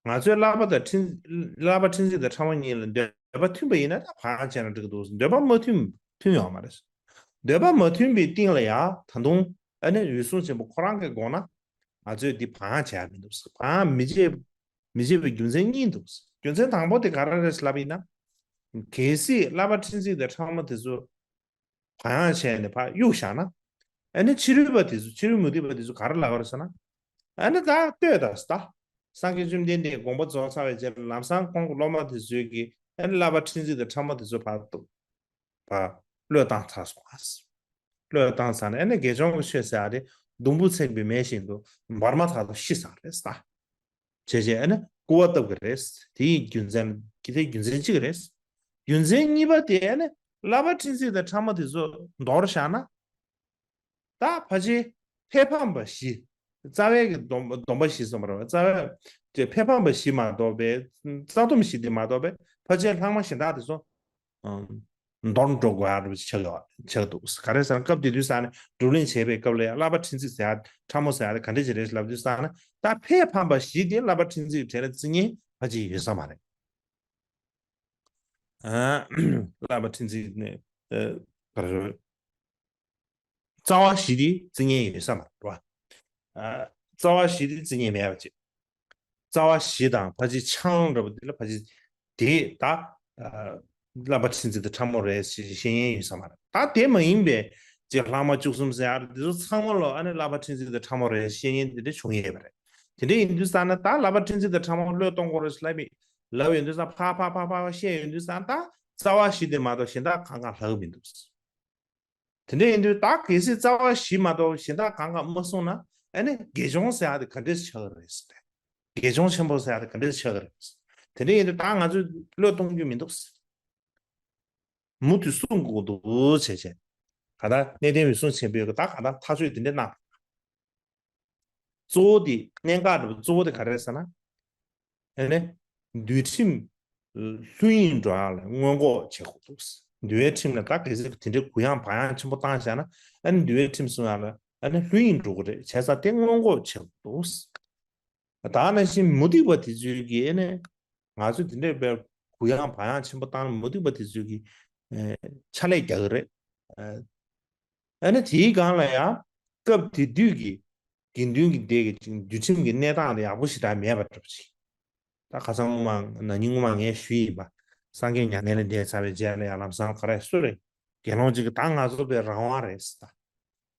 ང་ཚོའི་བསླབ་པ་དང་ཁྲིམས། བསླབ་པ་ཁྲིམས་གཅོད་དང་ཕྲ་མོ་གཉིས་ལ་འདོད་པ་མཐུན་པ་ཡིན་ན་ད་བག་ཡངས་བྱས་ན་འགྲིག་གི་འདུག་འདོད་པ་མ་མཐུན། མཐུན་ཡོད་མ་རེད། འདོད་པ་མ་མཐུན་པའི་སྟེང་ལ་ཡང་ད་དུང་ཨ་ནི་འོད་སྲུང་ཆེན་པོ་ཁོ་རང་གི་དགོངས་ན་ང་ཚོས་འདི་བག་ཡངས་བྱས་ཡ་མི་འདུག་བག་ཡངས་མི་བྱེད། མི་བྱེད་པའི་རྒྱུ་མཚན་གཉིས་འདུག་རྒྱུ་མཚན་དང་པོ་དེ་ག་རེ་རེད་ལབ་ཡིན་ན། གལ་སྲིད་བསླབ་པ་ཁྲིམས་གཅོད་དང་ཕྲ་མོ་དེ་ཚོ་བག་ཡངས་བྱས་ནས་ཕར་གཡུག་བཞག་ན། ཨ་ནི་ཕྱི་རོལ་པ་དེ་ཚོ། ཕྱི་རོལ་མུ་སྟེགས་པ་དེ་ཚོ་ག་རེ་ལབ་པ་རེད་ཟེར་ན། ཨ་ནི་ད་ལྟོས་དང་ཟེར། ད་སངས་རྒྱས་བཅོམ་ལྡན་འདས་དགོངས་པ་རྫོགས་ཚར་བའི་རྗེས་ལ་ལམ་སང་ཁོང་གི་སློབ་མ་དེ་ཚོས་ཀྱིས་ཨ་ནི་བསླབ་པ་ཁྲིམས་གཅོད་དང་ཕྲ་མོ་དེ་ཚོ་ཕར་གཏུབ། ཕར་བློས་བཏང་ཚར་སོང་ཨ། བློས་བཏང་ཚར་ནས་ཨ་ནི་དགེ་སྦྱོང་གི་ཆོས་ཟེར་ཡ་དེ་སྡོང་བུ་ཚིག་པའི་མེ་བཞིན་དུ་འབར་མ་ཐག་ཏུ་ཤི་ཚར་རེད་ཟེར། བྱས་བྱས་ཨ་ནི་སྐུར་བ་བཏབ་ཀྱི་རེད། དེའི་རྒྱུ་མཚན་གྱི་དེ་རྒྱུ་མཚན་གཅིག་རེད། རྒྱུ་མཚན་གཉིས་པ་དེ་ཨ་ནི་བསླབ་པ་ཁྲིམས་གཅོད་དང་ཕྲ་མོ་དེ་ཚོ་འདོར་བཞག་ན། ད་ཕལ་ཆེར་ཕས་ཕམ་པ་བཞི། རྩ་བའི་གི་སྡོམ་སྡོམ་པ་བཞི་གསུངས་པ་རེད། རྩ་བའི་དེ་ཕས་ཕམ་པ་བཞི་མ་གཏོགས་པའི། རྩ་སྡོམ་བཞི་དེ་མ་གཏོགས་པའི་ཕལ་ཆེར་ལྷག་མ་གཞན་དག་དེ་ཚོ་འདོར་འགྲོ་དགོས་ཡ་འདྲ་པོ་ཆགས་ཡོད་ཆགས་འདུག་ག་རེ་ཟེར་ན་སྐབས་དེ་དུས་ཙང་ནས་བགྲོ་གླེང་བྱས་པའི་སྐབས་ལ་ཡང་བསླབ་པ་ཁྲིམས་གཅོད་ཟེར་ཡ་ཕྲ་མོ་ཟེར་ཡ་དེ་ག་འདྲ་ཅིག་རེད་ལབ་དུས་ཙང་ནས། ད་ཕས་ཕམ་པ་བཞི་དེ་བསླབ་པ་ཁྲིམས་གཅོད་གྲས་ལ་བརྩི་མཁན་ཕལ་ཆེར་ཡོད་ས་མ་རེད། ཨ། བསླབ་པ་ཁྲིམས་གཅོད་ནས་ཨ་ག་རེ་རེད། རྩ་བ་བཞི་དེ་བརྩི་མཁན་ཡོད་ས་མ་རེད་བ། ཨ། རྩ་བ་བཞི་དེ་བརྩི་མཁན་མེད་པ་ཅིག་རྩ་བ་བཞི་དང་ཕལ་ཆེར་ཆང་འདྲ་པོ་དེ་ལ་ཕལ་ཆེར་དེ་ད། ཨ། བསླབ་པ་ཁྲིམས་གཅོད་དང་ཕྲ་མོ་རེད་ཞེས་བཤད་མཁན་ཡོད་ས་མ་རེད། ད་དེ་མ་ཡིན་པའི་ཅིག་ལྷག་མ་བཅུ་གསུམ་ཟེར་ཡ་དེ་ཚོ་ཚང་མ་ལོ་ཨ་ནི་བསླབ་པ་ཁྲིམས་གཅོད་དང་ཕྲ་མོ་རེད་བཤད་མཁན་དེ་འདྲ་བྱུང་ཡོད་པ་རེད། དེ་འདྲ་ཡིན་དུས་ཙང་ན་ད་བསླབ་པ་ཁྲིམས་གཅོད་དང་ཕྲ་མོ་བློས་གཏོང་དགོས་རེད་ལབ་ཡིན། ལབ་ཡོང་དུས་ཙང་ཕ་ཕ་ཕ་ཕ་བཤད་ཡོང་དུས་ཙང་ད་རྩ་བ་བཞི་དེ་མ་གཏོགས་གཞན་དག་གང་གང་ལྷག་མི་འདུག་དེ་འདྲ་ཡིན་དུས་ད་གལ་སྲིད་རྩ་བ་བཞི་མ་གཏོགས་གཞན་དག་གང་གང་མ་གསུངས་ན་ཨ་ནི་དགེ་སྦྱོང་ཟེར་ཡ་དེ་ག་འདྲས་ཆགས་ཀྱི་རེད་ཟེར་ཏེ། དགེ་སྦྱོང་ཆེན་པོ་ཟེར་ཡ་དེ་ག་འདྲས་ཆགས་ཀྱི་རེད་ཟེར། དེ་འདྲ་ཡིན་དུས་ད་ང་ཚོས་བློས་གཏོང་རྒྱུ་མི་འདུག་ཟེར། མུ་མཐུད་གསུང་དགོས་འདུག་བྱས་བྱས། ག་ད་གནས་བརྟན་འོད་སྲུང་ཆེན་པོས་ག་ད་ག་ད་ཐག་གཅོད་དེ་འདྲས་གནང་། གཙོ་བོ་དེ་གནད་འགག་འདྲ་པོ་གཙོ་བོ་དེ་ག་རེ་རེད་ཟེར་ན། ཨ་ནི། འདུལ་ཁྲིམས་ལྷུན་གྱིས་འགྲོ་ཡག་ལ་སྔོན་འགོག་བྱེད་དགོས་འདུག་འདུལ་བའི་ཁྲིམས་ལ་ད་གལ་སྲིད་དེ་འདྲའི་གུ་ཡངས་བག་ཡངས་ཆེན་པོ་བཏང་བཞག་ན། ཨ་ནི་འདུལ་བའི་ཁྲིམས་སྲུང་ཡག་ལ་ཨ་ནི་ལྷོད་གཡེང་འགྲོ་གི་རེད། བྱས་ཙང་དེ་སྔོན་འགོག་བྱེད་དགོས་འདུག། ད་ག་ནང་བཞིན་མུ་སྟེགས་པ་དེ་ཚོས་ཀྱིས་ཨ་ནི་ང་ཚོས་དེ་འདྲའི་དཔེ་གུ་ཡངས་བག་ཡངས་ཆེན་པོ་བཏང་ན་མུ་སྟེགས་པ་དེ་ཚོས་ཀྱིས་ཨེ་ཕྱག་ལས་རྒྱག་གི་རེད། ཨ་ནི་དེའི་སྒང་ལ་ཡང་སྐབས་དེ་དུས་ཀྱི་དགེ་འདུན་གྱི་སྡེ་གི་ཅིག་འདུལ་ཁྲིམས་ཀྱི་གནས་སྟངས་དེ་ཡག་པོ་ཞེ་དྲག་མེད་པ་འདྲ་པོ་ཅིག། ད་ཁ་སང་སྔོན་མ་ན་ནིང་སྔོན་མ་ངས་ཞུས་ཡིན་པ། སངས་རྒྱས་མྱ་ངན་ལས་འདས་ཚར་བའི་རྗེས་ལ་ཡང་ལམ་སང་ག་རེ་སུ་རེད། དགེ་སློང་ཅིག་གིས་ད་ང་ཚོ་དཔེ་རང་དབང་རེད་ཟེར་ད།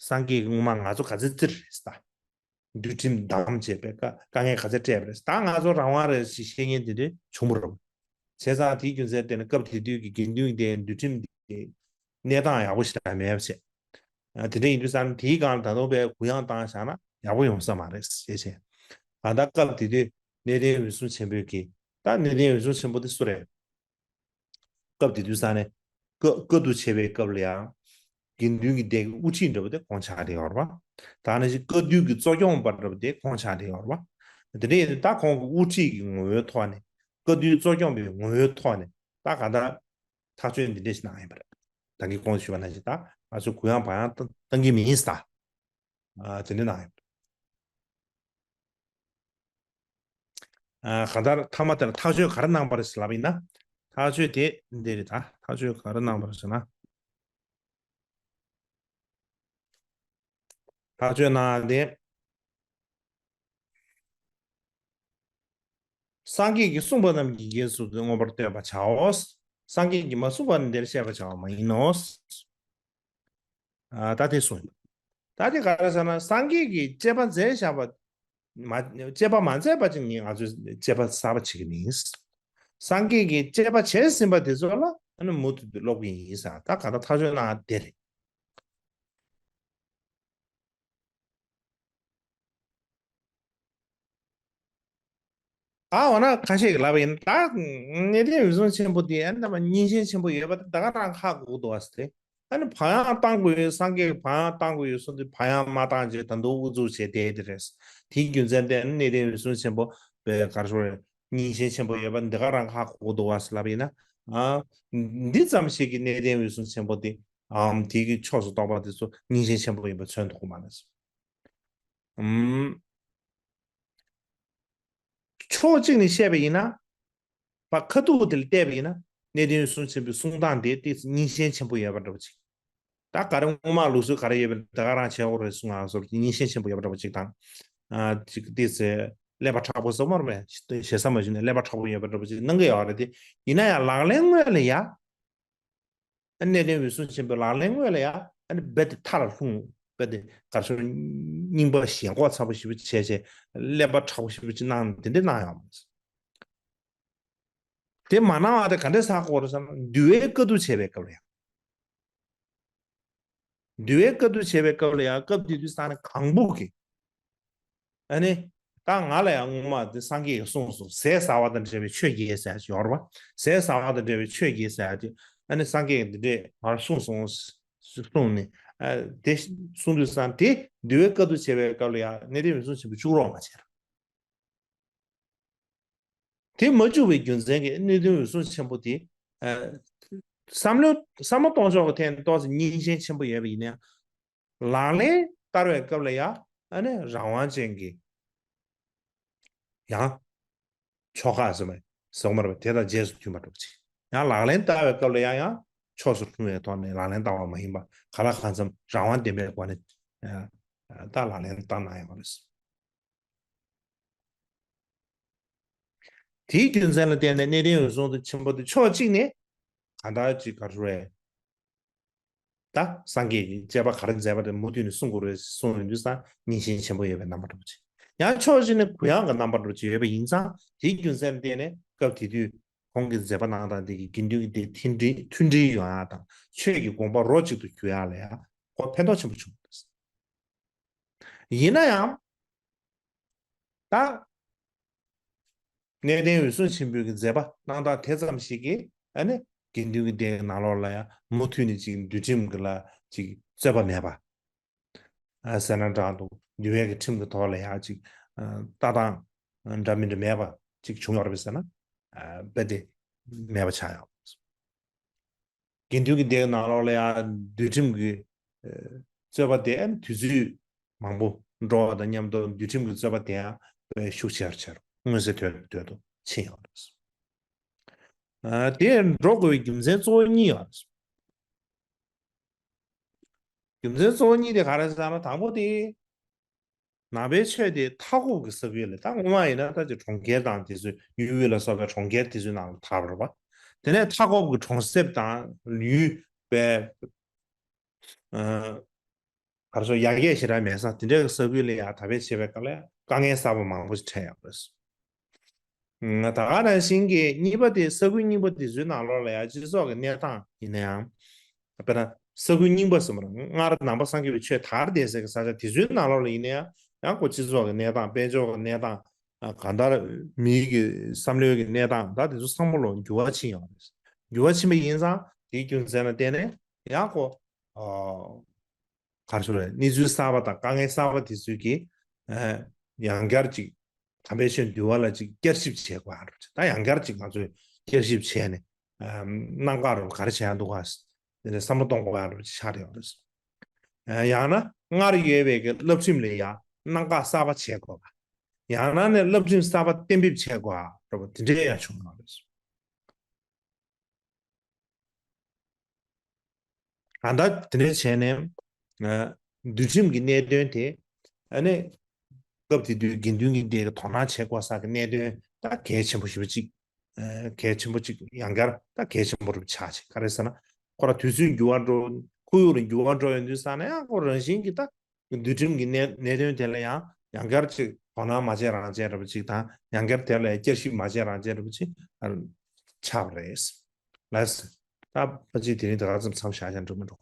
སངས་རྒྱས་ཀྱིས་སྔོན་མ་ང་ཚོ་ག་ཚོད་བཙིར་རེད་ཟེར་ད། འདུལ་ཁྲིམས་བསྡམས་བྱས་པའི་དཀའ་དཀའ་ངལ་ག་ཚོད་སྤྲད་པ་རེད་ཟེར་ད། ང་ཚོ་རང་དབང་རེད་ཟེར་བཤད་མཁན་དེ་འདྲ་བྱུང་བ་རེད། བྱས་ཙང་དེའི་རྒྱུ་མཚན་དེ་ནི་སྐབས་དེ་དུས་ཀྱི་དགེ་འདུན་དེ་འདུལ་ཁྲིམས་དེ་གནས་སྟངས་ཡག་པོ་ཞིག་མེད་པ་བྱས། ཨ། དེ་འདྲ་ཡིན་དུས་ཙང་དེའི་སྒང་ལ་ད་དུང་དཔེ་གུ་ཡངས་བཏང་བཞག་ན་ཡག་པོ་ཡོང་ས་མ་རེད་ཞེས་བྱས། ཨ། ད་སྐབས་དེ་དུས་གནས་བརྟན་འོད་སྲུང་ཆེན་པོས་ཀྱིས། ད་གནས་བརྟན་འོད་སྲུང་ཆེན་པོ་དེ་སུ་རེད། སྐབས་དེ་དུས་ཙང་ནས་བཀའ་བཀའ་བསྡུ་བྱས་པའི་སྐབས་ལ་ཡང་། དགེ་འདུན་གྱི་སྡེ་གི་དབུ་ཁྲིད་འདྲ་པོ་དེ་ཁོང་ཆགས་བསྡད་ཡོད་རེད་པ། ད་ནང་བཞིན་བཀའ་བསྡུ་གི་གཙོ་སྐྱོང་པ་འདྲ་པོ་དེ་ཁོང་ཆགས་བསྡད་ཡོད་རེད་པ། དེ་འདྲ་ཡིན་དུས་ད་ཁོང་གི་དབུ་ཁྲིད་ཀྱི་ངོ་བོའི་ཐོག་ནས། བཀའ་བསྡུའི་གཙོ་སྐྱོང་པའི་ངོ་བོའི་ཐོག་ནས་ད་གང་ལྟར་ཐག་གཅོད་འདི་འདྲ་ཞིག་གནང་ཡིན་པ་རེད། ད་གིན་གོང་དུ་ཞུས་པ་ནང་བཞིན་ད་ང་ཚོས་གུ་ཡངས་བག་ཡངས་བཏང་གི་མིན་ཟེར། ཨ། དེ་འདྲ་གནང་ཡོད། ཨ། གང་ལྟར་མཐའ་མ་དེར་ཐག་གཅོད་ག་རེ་གནང་པ་རེད་ཟེར་ལབ་ཡིན་ན། ཐག་གཅོད་དེ་འདི་རེད་ད། ཐག་གཅོད་ག་རེ་གནང་པ་རེད་ཟེར་ན། ཐག་གཅོད་གནང་དེ། སངས་རྒྱས་ཀྱིས་གསུངས་པ་རྣམས་ཀྱི་རྗེས་སུ་མངོན་པར་བསྟོད་པར་བྱའོ། སངས་རྒྱས་ཀྱིས་མ་གསུངས་པ་ནི་འདིར་བཤད་པར་བྱ་བ་མ་ཡིན་ནོ། ཨ། ད་དེ་གསུངས་ཡོད། ད་དེ་ག་རེ་ཟེར་ན། སངས་རྒྱས་ཀྱིས་དཔྱད་པ་མཛད་བཞག་པ་མ། དཔྱད་པ་མ་མཛད་པ་ཅིག་ནི་ང་ཚོས་དཔྱད་པ་གསར་པ་བྱེད་ཀྱི་མིན། སངས་རྒྱས་ཀྱིས་དཔྱད་པ་བྱས་ཟིན་པ་དེ་ཚོ་ལ་ཨ་ནི་མུ་མཐུད་དུ་ཀློག་གི་ཡིན་ཟེར། ད་ག་ད་ཐག་གཅོད་གནང་དེ་རེད། ཨ། འོ་ན་ཁ་ཤས་ཀྱིས་ལབ་པ་ཡིན། ད་གནས་བརྟན་འོད་སྲུང་ཆེན་པོ་དེ་ཨ་ནི་རྣམ་པ་སྙིང་རྗེ་ཆེན་པོ་ཡོད་པ་དེ་ད་ག་རང་ཧ་གོ་གི་འདུག་བ་ཟེར་ཏེ། ཨ་ནི་བག་ཡངས་བཏང་དགོས་ཡོད། སངས་རྒྱས་ཀྱིས་བག་ཡངས་བཏང་དགོས་ཡོད་གསུངས་དུས་བག་ཡངས་མ་བཏང་བྱས་ད་དུང་ཨུ་ཚུགས་བྱས་བསྡད་དེ་རེད། དེའི་རྒྱུ་མཚན་དེ་ཨ་ནི་གནས་བརྟན་འོད་སྲུང་ཆེན་པོ་དཔེ་ག་རེ་ཟེར། སྙིང་རྗེ་ཆེན་པོ་ཡོད་པ་འདི་ག་རང་ཧ་གོ་གི་འདུག་བ་ཟེར་ལབ་པ་ཡིན་ན། ཨ། འདི་ཙམ་ཞིག་གིས་གནས་བརྟན་འོད་སྲུང་ཆེན་པོ་དེ་ཨམ་དེ་གི་ཕྱོགས་སུ་གཏོགས་པ་དེ་ཚོ་སྙིང་རྗེ་ཆེན་པོ་ཡིན་པ་མཚོན་ཐུབ་ཀྱི་མ་རེད། ཨམ། ཕྱོགས་གཅིག་ནས་བཤད་པ་ཡིན་ན། ཕར་ཁ་ཐུག་དེ་ལ་བལྟས་པ་ཡིན་ན། གནས་བརྟན་འོད་སྲུང་ཆེན་པོའི་གསུང་སྟངས་དེ་ཏོག་ཙམ་སྙིང་རྗེ་ཆེན་པོ་ཡོད་པ་འདྲ་པོ་ཅིག། ད་ག་རེ་སྔོན་མ་ལུགས་སྲོལ་ག་རེ་ཡོད་པ་ད་ག་རང་བྱེད་དགོས་རེད་གསུང་ང་སོགས་སྙིང་རྗེ་ཆེན་པོ་ཡོད་པ་འདྲ་པོ་ཅིག་དང་། ཨ། ཅིག་ཏོག་ཙམ་ཀླད་པ་མཁྲེགས་པོ་བཟོ་མ་རེད་པས། ཞེ་ས་མ་ཞུས་ནས་ཀླད་པ་མཁྲེགས་པོ་ཡོད་པ་འདྲ་པོ་ཅིག་གནང་གི་ཡོད་རེད་དེ། ཡིན་ན་ཡང་ལག་ལེན་དངོས་ལ་ཡ། ཨ་ནི་གནས་བརྟན་འོད་སྲུང་ཆེན་པོའི་ལག་ལེན་དངོས་ལ་ཡ། ཨ་ནི་རྦད་དེ་མཐའ་ལ་ལྷུང་། རྦད་དེ་ག་རེ་ཟེར། རྙིང་པ་ཞེན་ཁོག་ཚ་པོ་ཞེ་པོ་བྱས་བྱས། ཀླད་པ་མཁྲེགས་པོ་ཞེ་པོ་ཅིག་གནང་དེ་འདྲ་གནང་ཡོད་མ་རེད། དེ་མ་གནང་བ་དེ་ག་འདྲས་ཧ་གོ་རེད་ཟེར་ན། འདུལ་བའི་བཀའ་བསྡུ་བྱས་པའི་སྐབས་ལ་ཡང་། འདུལ་བའི་བཀའ་བསྡུ་བྱས་པའི་སྐབས་ལ་ཡང་། སྐབས་དེ་དུས་ས་གནས་གང་པོ་གི། ཨ་ནི། ད་ང་ལ་ཡང་སྔོན་མ་དེ་སངས་རྒྱས་ཀྱིས་གསུངས་སོང་། ཟས་ཟ་བ་དང་འབྲེལ་བའི་ཆོས་བརྒྱད་ཟེར་ཡག་ཅིག་ཡོད་རེད་པ། ཟས་ཟ་བ་དང་འབྲེལ་བའི་ཆོས་བརྒྱད་ཟེར་ཡག་ཅིག། ཨ་ནི་སངས་རྒྱས་ཀྱིས་འདི་འདྲས་ང་ལ་གསུངས་སོང་གསུངས་ནས། ཨ། དེ་གསུངས་དུས་ཙང་དེ་འདུལ་བའི་བཀའ་བསྡུ་བྱས་པའི་སྐབས་ལ་ཡང་གནས་བརྟན་འོད་སྲུང་ཆེན་པོས་བཅུག་རོགས་མ་བྱས་ར། དེ་མ་བཅུག་པའི་རྒྱུ་མཚན་གྱིས་གནས་བརྟན་འོད་སྲུང་ཆེན་པོ་དེ། ཨ། བསམ་བློ་བསམ་བློ་གཏོང་ཕྱོགས་ཀྱི་ཐད་ནས་ཏོག་ཙམ་སྙིང་རྗེ་ཆེན་པོ་ཡོད་པ་ཡིན་ན་ཡང་། ལག་ལེན་བསྟར་བའི་སྐབས་ལ་ཡང་ཨ་ནི་རང་དབང་ཅན་གྱི་ཡང་ཕྱོགས་ཁག་ཟེར་མ་ཟེར་མ་རེད་པ། དེ་དང་རྗེས་སུ་མཐུན་པ་འདྲ་པོ་ཅིག། ཡང་ལག་ལེན་བསྟར་བའི་སྐབས་ལ་ཡང་ཡང་ཕྱོགས་སུ་ལྷུང་བའི་ཐོག་ནས་ལག་ལེན་བསྟར་བ་མ་ཡིན་པ། གང་ལ་གང་འཚམ་རང་དབང་ལྡན་པའི་སྒོ་ནས། ཨ། ད་ལག་ལེན་བསྟར་གནང་ཡོད་པ་རེད། དེའི་རྒྱུ་མཚན་ལ་བརྟེན་ནས་གནས་བརྟན་འོད་སྲུང་དེ་ཆེན་པོ་དེ་ཕྱོགས་གཅིག་ནས་གང་ལྟར་ཅིག་ག་རེ་ཟེར། ད་སངས་རྒྱས་ཀྱིས་དཔྱད་པ་ག་རེ་མཛད་པ་དེ་མུ་མཐུད་ནས་གསུང་དགོས་རེད་གསུངས་ཡོང་དུས་ཙང་སྙིང་རྗེ་ཆེན་པོ་ཡོད་པའི་རྣམ་པ་འདྲ་པོ་ཅིག། ཡང་ཕྱོགས་གཅིག་ནས་གུ་ཡངས་ཀྱི་རྣམ་པ་འདྲ་པོ་ཅིག་ཡོད་པ་ཡིན་ཙང་། དེའི་རྒྱུ་མཚན་ལ་བརྟེན་ནས་སྐབས་དེ་དུས་ཁོང་གི་མཛད་པ་གནང་སྟངས་དེ་གིས་དགེ་འདུན་གྱི་སྡེ་མཐུན་སྒྲིལ་མཐུན་སྒྲིལ་ཡོང་ཡག་དང་། ཆོས་ཀྱི་དགོངས་པ་རོ་གཅིག་ཏུ་གྱུར་ཡག་ལ་ཡང་ཁོ་ཕན་ཐོགས་ཆེན་པོ་བྱུང་འདུག། ཡིན་ན་ཡང་། ད། གནས་བརྟན་འོད་སྲུང་ཆེན་པོའི་གི་མཛད་པ་གནང་སྟངས་དེ་ཙམ་ཞིག་གིས་ཨ་ནི་དགེ་འདུན་གྱི་སྡེའི་ནང་ལོགས་ལ་ཡང་མུ་མཐུད་ནས་ཅིག་འདུལ་ཁྲིམས་ཀྱི་ལ་ཅིག་རྩོད་པ་མེད་པ། ཨ། ཟེར་ན་འདྲ་འདུག། འདུལ་བའི་གི་ཁྲིམས་ཀྱི་ཐོག་ལ་ཡང་ཅིག། ཨ། ལྟ་སྟངས་འདྲ་མི་འདྲ་མེད་པ་ཅིག་བྱུང་ཡོད་རེད་པས་ཟེར་ན། ཨ། རྦད་དེ་མེད་པ་ཆགས་ཡོད། དགེ་འདུན་གྱི་སྡེའི་ནང་ལོགས་ལ་ཡང་འདུལ་ཁྲིམས་ཀྱི་རྩོད་པ་དེ་དུས་ཚོད་མང་པོ་འགྲོ་བ་དང་མཉམ་དུ་འདུལ་ཁྲིམས་ཀྱི་རྩོད་པ་དེ་ཡང་དཔེ་ཤུགས་ཆེར་ཆེར་མངོན་གསལ་དོད་དོད་དུ་ཕྱིན་ཡོད་རེད། དེ་འགྲོ་དགོས་པའི་རྒྱུ་མཚན་གཙོ་བོ་གཉིས་ཡོད་རེད། རྒྱུ་མཚན་གཙོ་བོ་གཉིས་དེ་ག་རེ་ཟེར་ན། དང་པོ་དེ། ནང་པའི་ཆོས་དེ་མཐའ་འཁོབ་ཀྱི་ས་ཁུལ་ལ། ད་སྔོན་མ་ཡིན་ན་ད་ཅིག་གྲོང་ཁྱེར་དང་དེ་ཚོའི་ཡུལ་དབུས་ལ་སོགས་པའི་གྲོང་ཁྱེར་དེ་ཚོའི་ནང་ལ་དར་བ་རེད་པ། དེ་ནས་མཐའ་འཁོབ་ཀྱི་གྲོང་གསེབ་དང་ཡུལ་པའི་གར་སོགས་ཡར་རྒྱས་ཞེ་དྲག་མེད་ས་དེ་འདྲའི་ས་ཁུལ་ལ་ཡང་དར་སྤེལ་བྱེད་པའི་སྐབས་ལ་དཀའ་ངལ་གསར་པ་མང་པོ་ཞིག་འཕྲད་ཡོད་རེད། ད་ག་ནང་བཞིན་གྱི་གཉིས་པ་དེ། ས་ཁུལ་རྙིང་པ་དེ་ཚོའི་ནང་ལོགས་ལ་ཡང་སྤྱི་ཚོགས་ཀྱི་གནས་སྟངས་ཡིན་ན་ཡང་། དཔེར་ན་ས་ཁུལ་རྙིང་པ་ཟེར་བ་ན་སྔར་ནང་པ་སངས་རྒྱས་པའི་ཆོས་དར་བསྡད་སའི་ས་ཆ་དེ་ཚོའི་ནང་ལོགས་ལ་ཡིན་ན་ཡང་། ཡང་ཁོ་སྤྱི་ཚོགས་ཀྱི་གནས་སྟངས། དཔལ་འབྱོར་གྱི་གནས་སྟངས། གང་ལྟར་མིའི་གི་བསམ་བློའི་གི་གནས་སྟངས། ད་དེ་ཚོ་ཚང་མ་ལོ་འགྱུར་བ་ཕྱིན་ཡོད་རེད། འགྱུར་བ་ཕྱིན་པ་ཡིན་ཙང་དེའི་རྒྱུ་མཚན་ལ་བརྟེན་ནས་ཡང་ཁོ་གར་སོང་རེད། གནས་ཚུལ་གསར་པ་དང་དཀའ་ངལ་གསར་པ་དེ་ཚོའི་གི་ཡང་བསྐྱར་ཅིག་དམ་པའི་ཆོས་འདུལ་བ་ལ་ཅིག་བསྐྱར་ཞིབ་བྱེད་དགོས་ཡ་རེད། ད་ཡང་བསྐྱར་ཅིག་ང་ཚོས་བསྐྱར་ཞིབ་བྱས་ནས་གནད་འགག་རུ་ག་རེ་བྱས་ཡ་འདུག་ག་དེ་འདྲ་བསམ་བློ་གཏོང་དགོས་ཡ་རུ་ཆགས་ཡོད་རེད། ཡང་ན་སྔར་ཡོད་པའི་གི་བསླབ་ཁྲིམས་ལ་ཡང་གནད་འགག་གསར་པ་བྱེད་དགོས་པ། ཡང་ན་ནས་བསླབ་ཁྲིམས་གསར་པ་གཏན་འབེབས་བྱེད་དགོས་ཡ་རེད་པ། དེ་འདྲའི་ཡང་བྱུང་ཡོད་རེད། གང་ལྟར་དེ་འདྲ་བྱས་ནས་འདུལ་ཁྲིམས་ཀྱི་གནད་དོན་དེ། ཨ་ནི་སྐབས་དེ་དུས་དགེ་འདུན་གྱི་སྡེ་གི་དོ་སྣང་བྱེད་དགོས་ས་གི་གནད་དོན་ད་གལ་ཆེན་པོ་ཞེ་པོ་ཅིག་གལ་ཆེན་པོ་ཅིག་ཡང་བསྐྱར་ད་གལ་ཆེན་པོ་རུ་ཆགས་ཅིག་ག་རེ་ཟེར་ན། ཁོ་རང་དུས་ཚོད་འགྱུར་བ་འགྲོ། ཁོར་ཡུག་ལ་འགྱུར་བ་འགྲོ་ཡོང་དུས་ཙང་ནས་ཡང་ཁོ་རང་བཞིན་གྱིས་ད་འདུལ་ཁྲིམས་ཀྱི་གནད་གནད་དོན་དེ་ལ་ཡང་ཡང་བསྐྱར་ཅིག་དོ་སྣང་མ་བྱས་རང་བྱས་འདྲ་པོ་ཅིག་དང་། ཡང་བསྐྱར་དེ་ལ་བསྐྱར་ཞིབ་མ་བྱས་རང་བྱས་འདྲ་པོ་ཅིག་ཆགས་པ་རེད། ལགས་སོ། ད་ཕལ་ཆེར་དེ་རིང་དེ་ག་ཙམ་མཚམས་བཞག་ཀྱང་འགྲིག་མི་འགྲོ།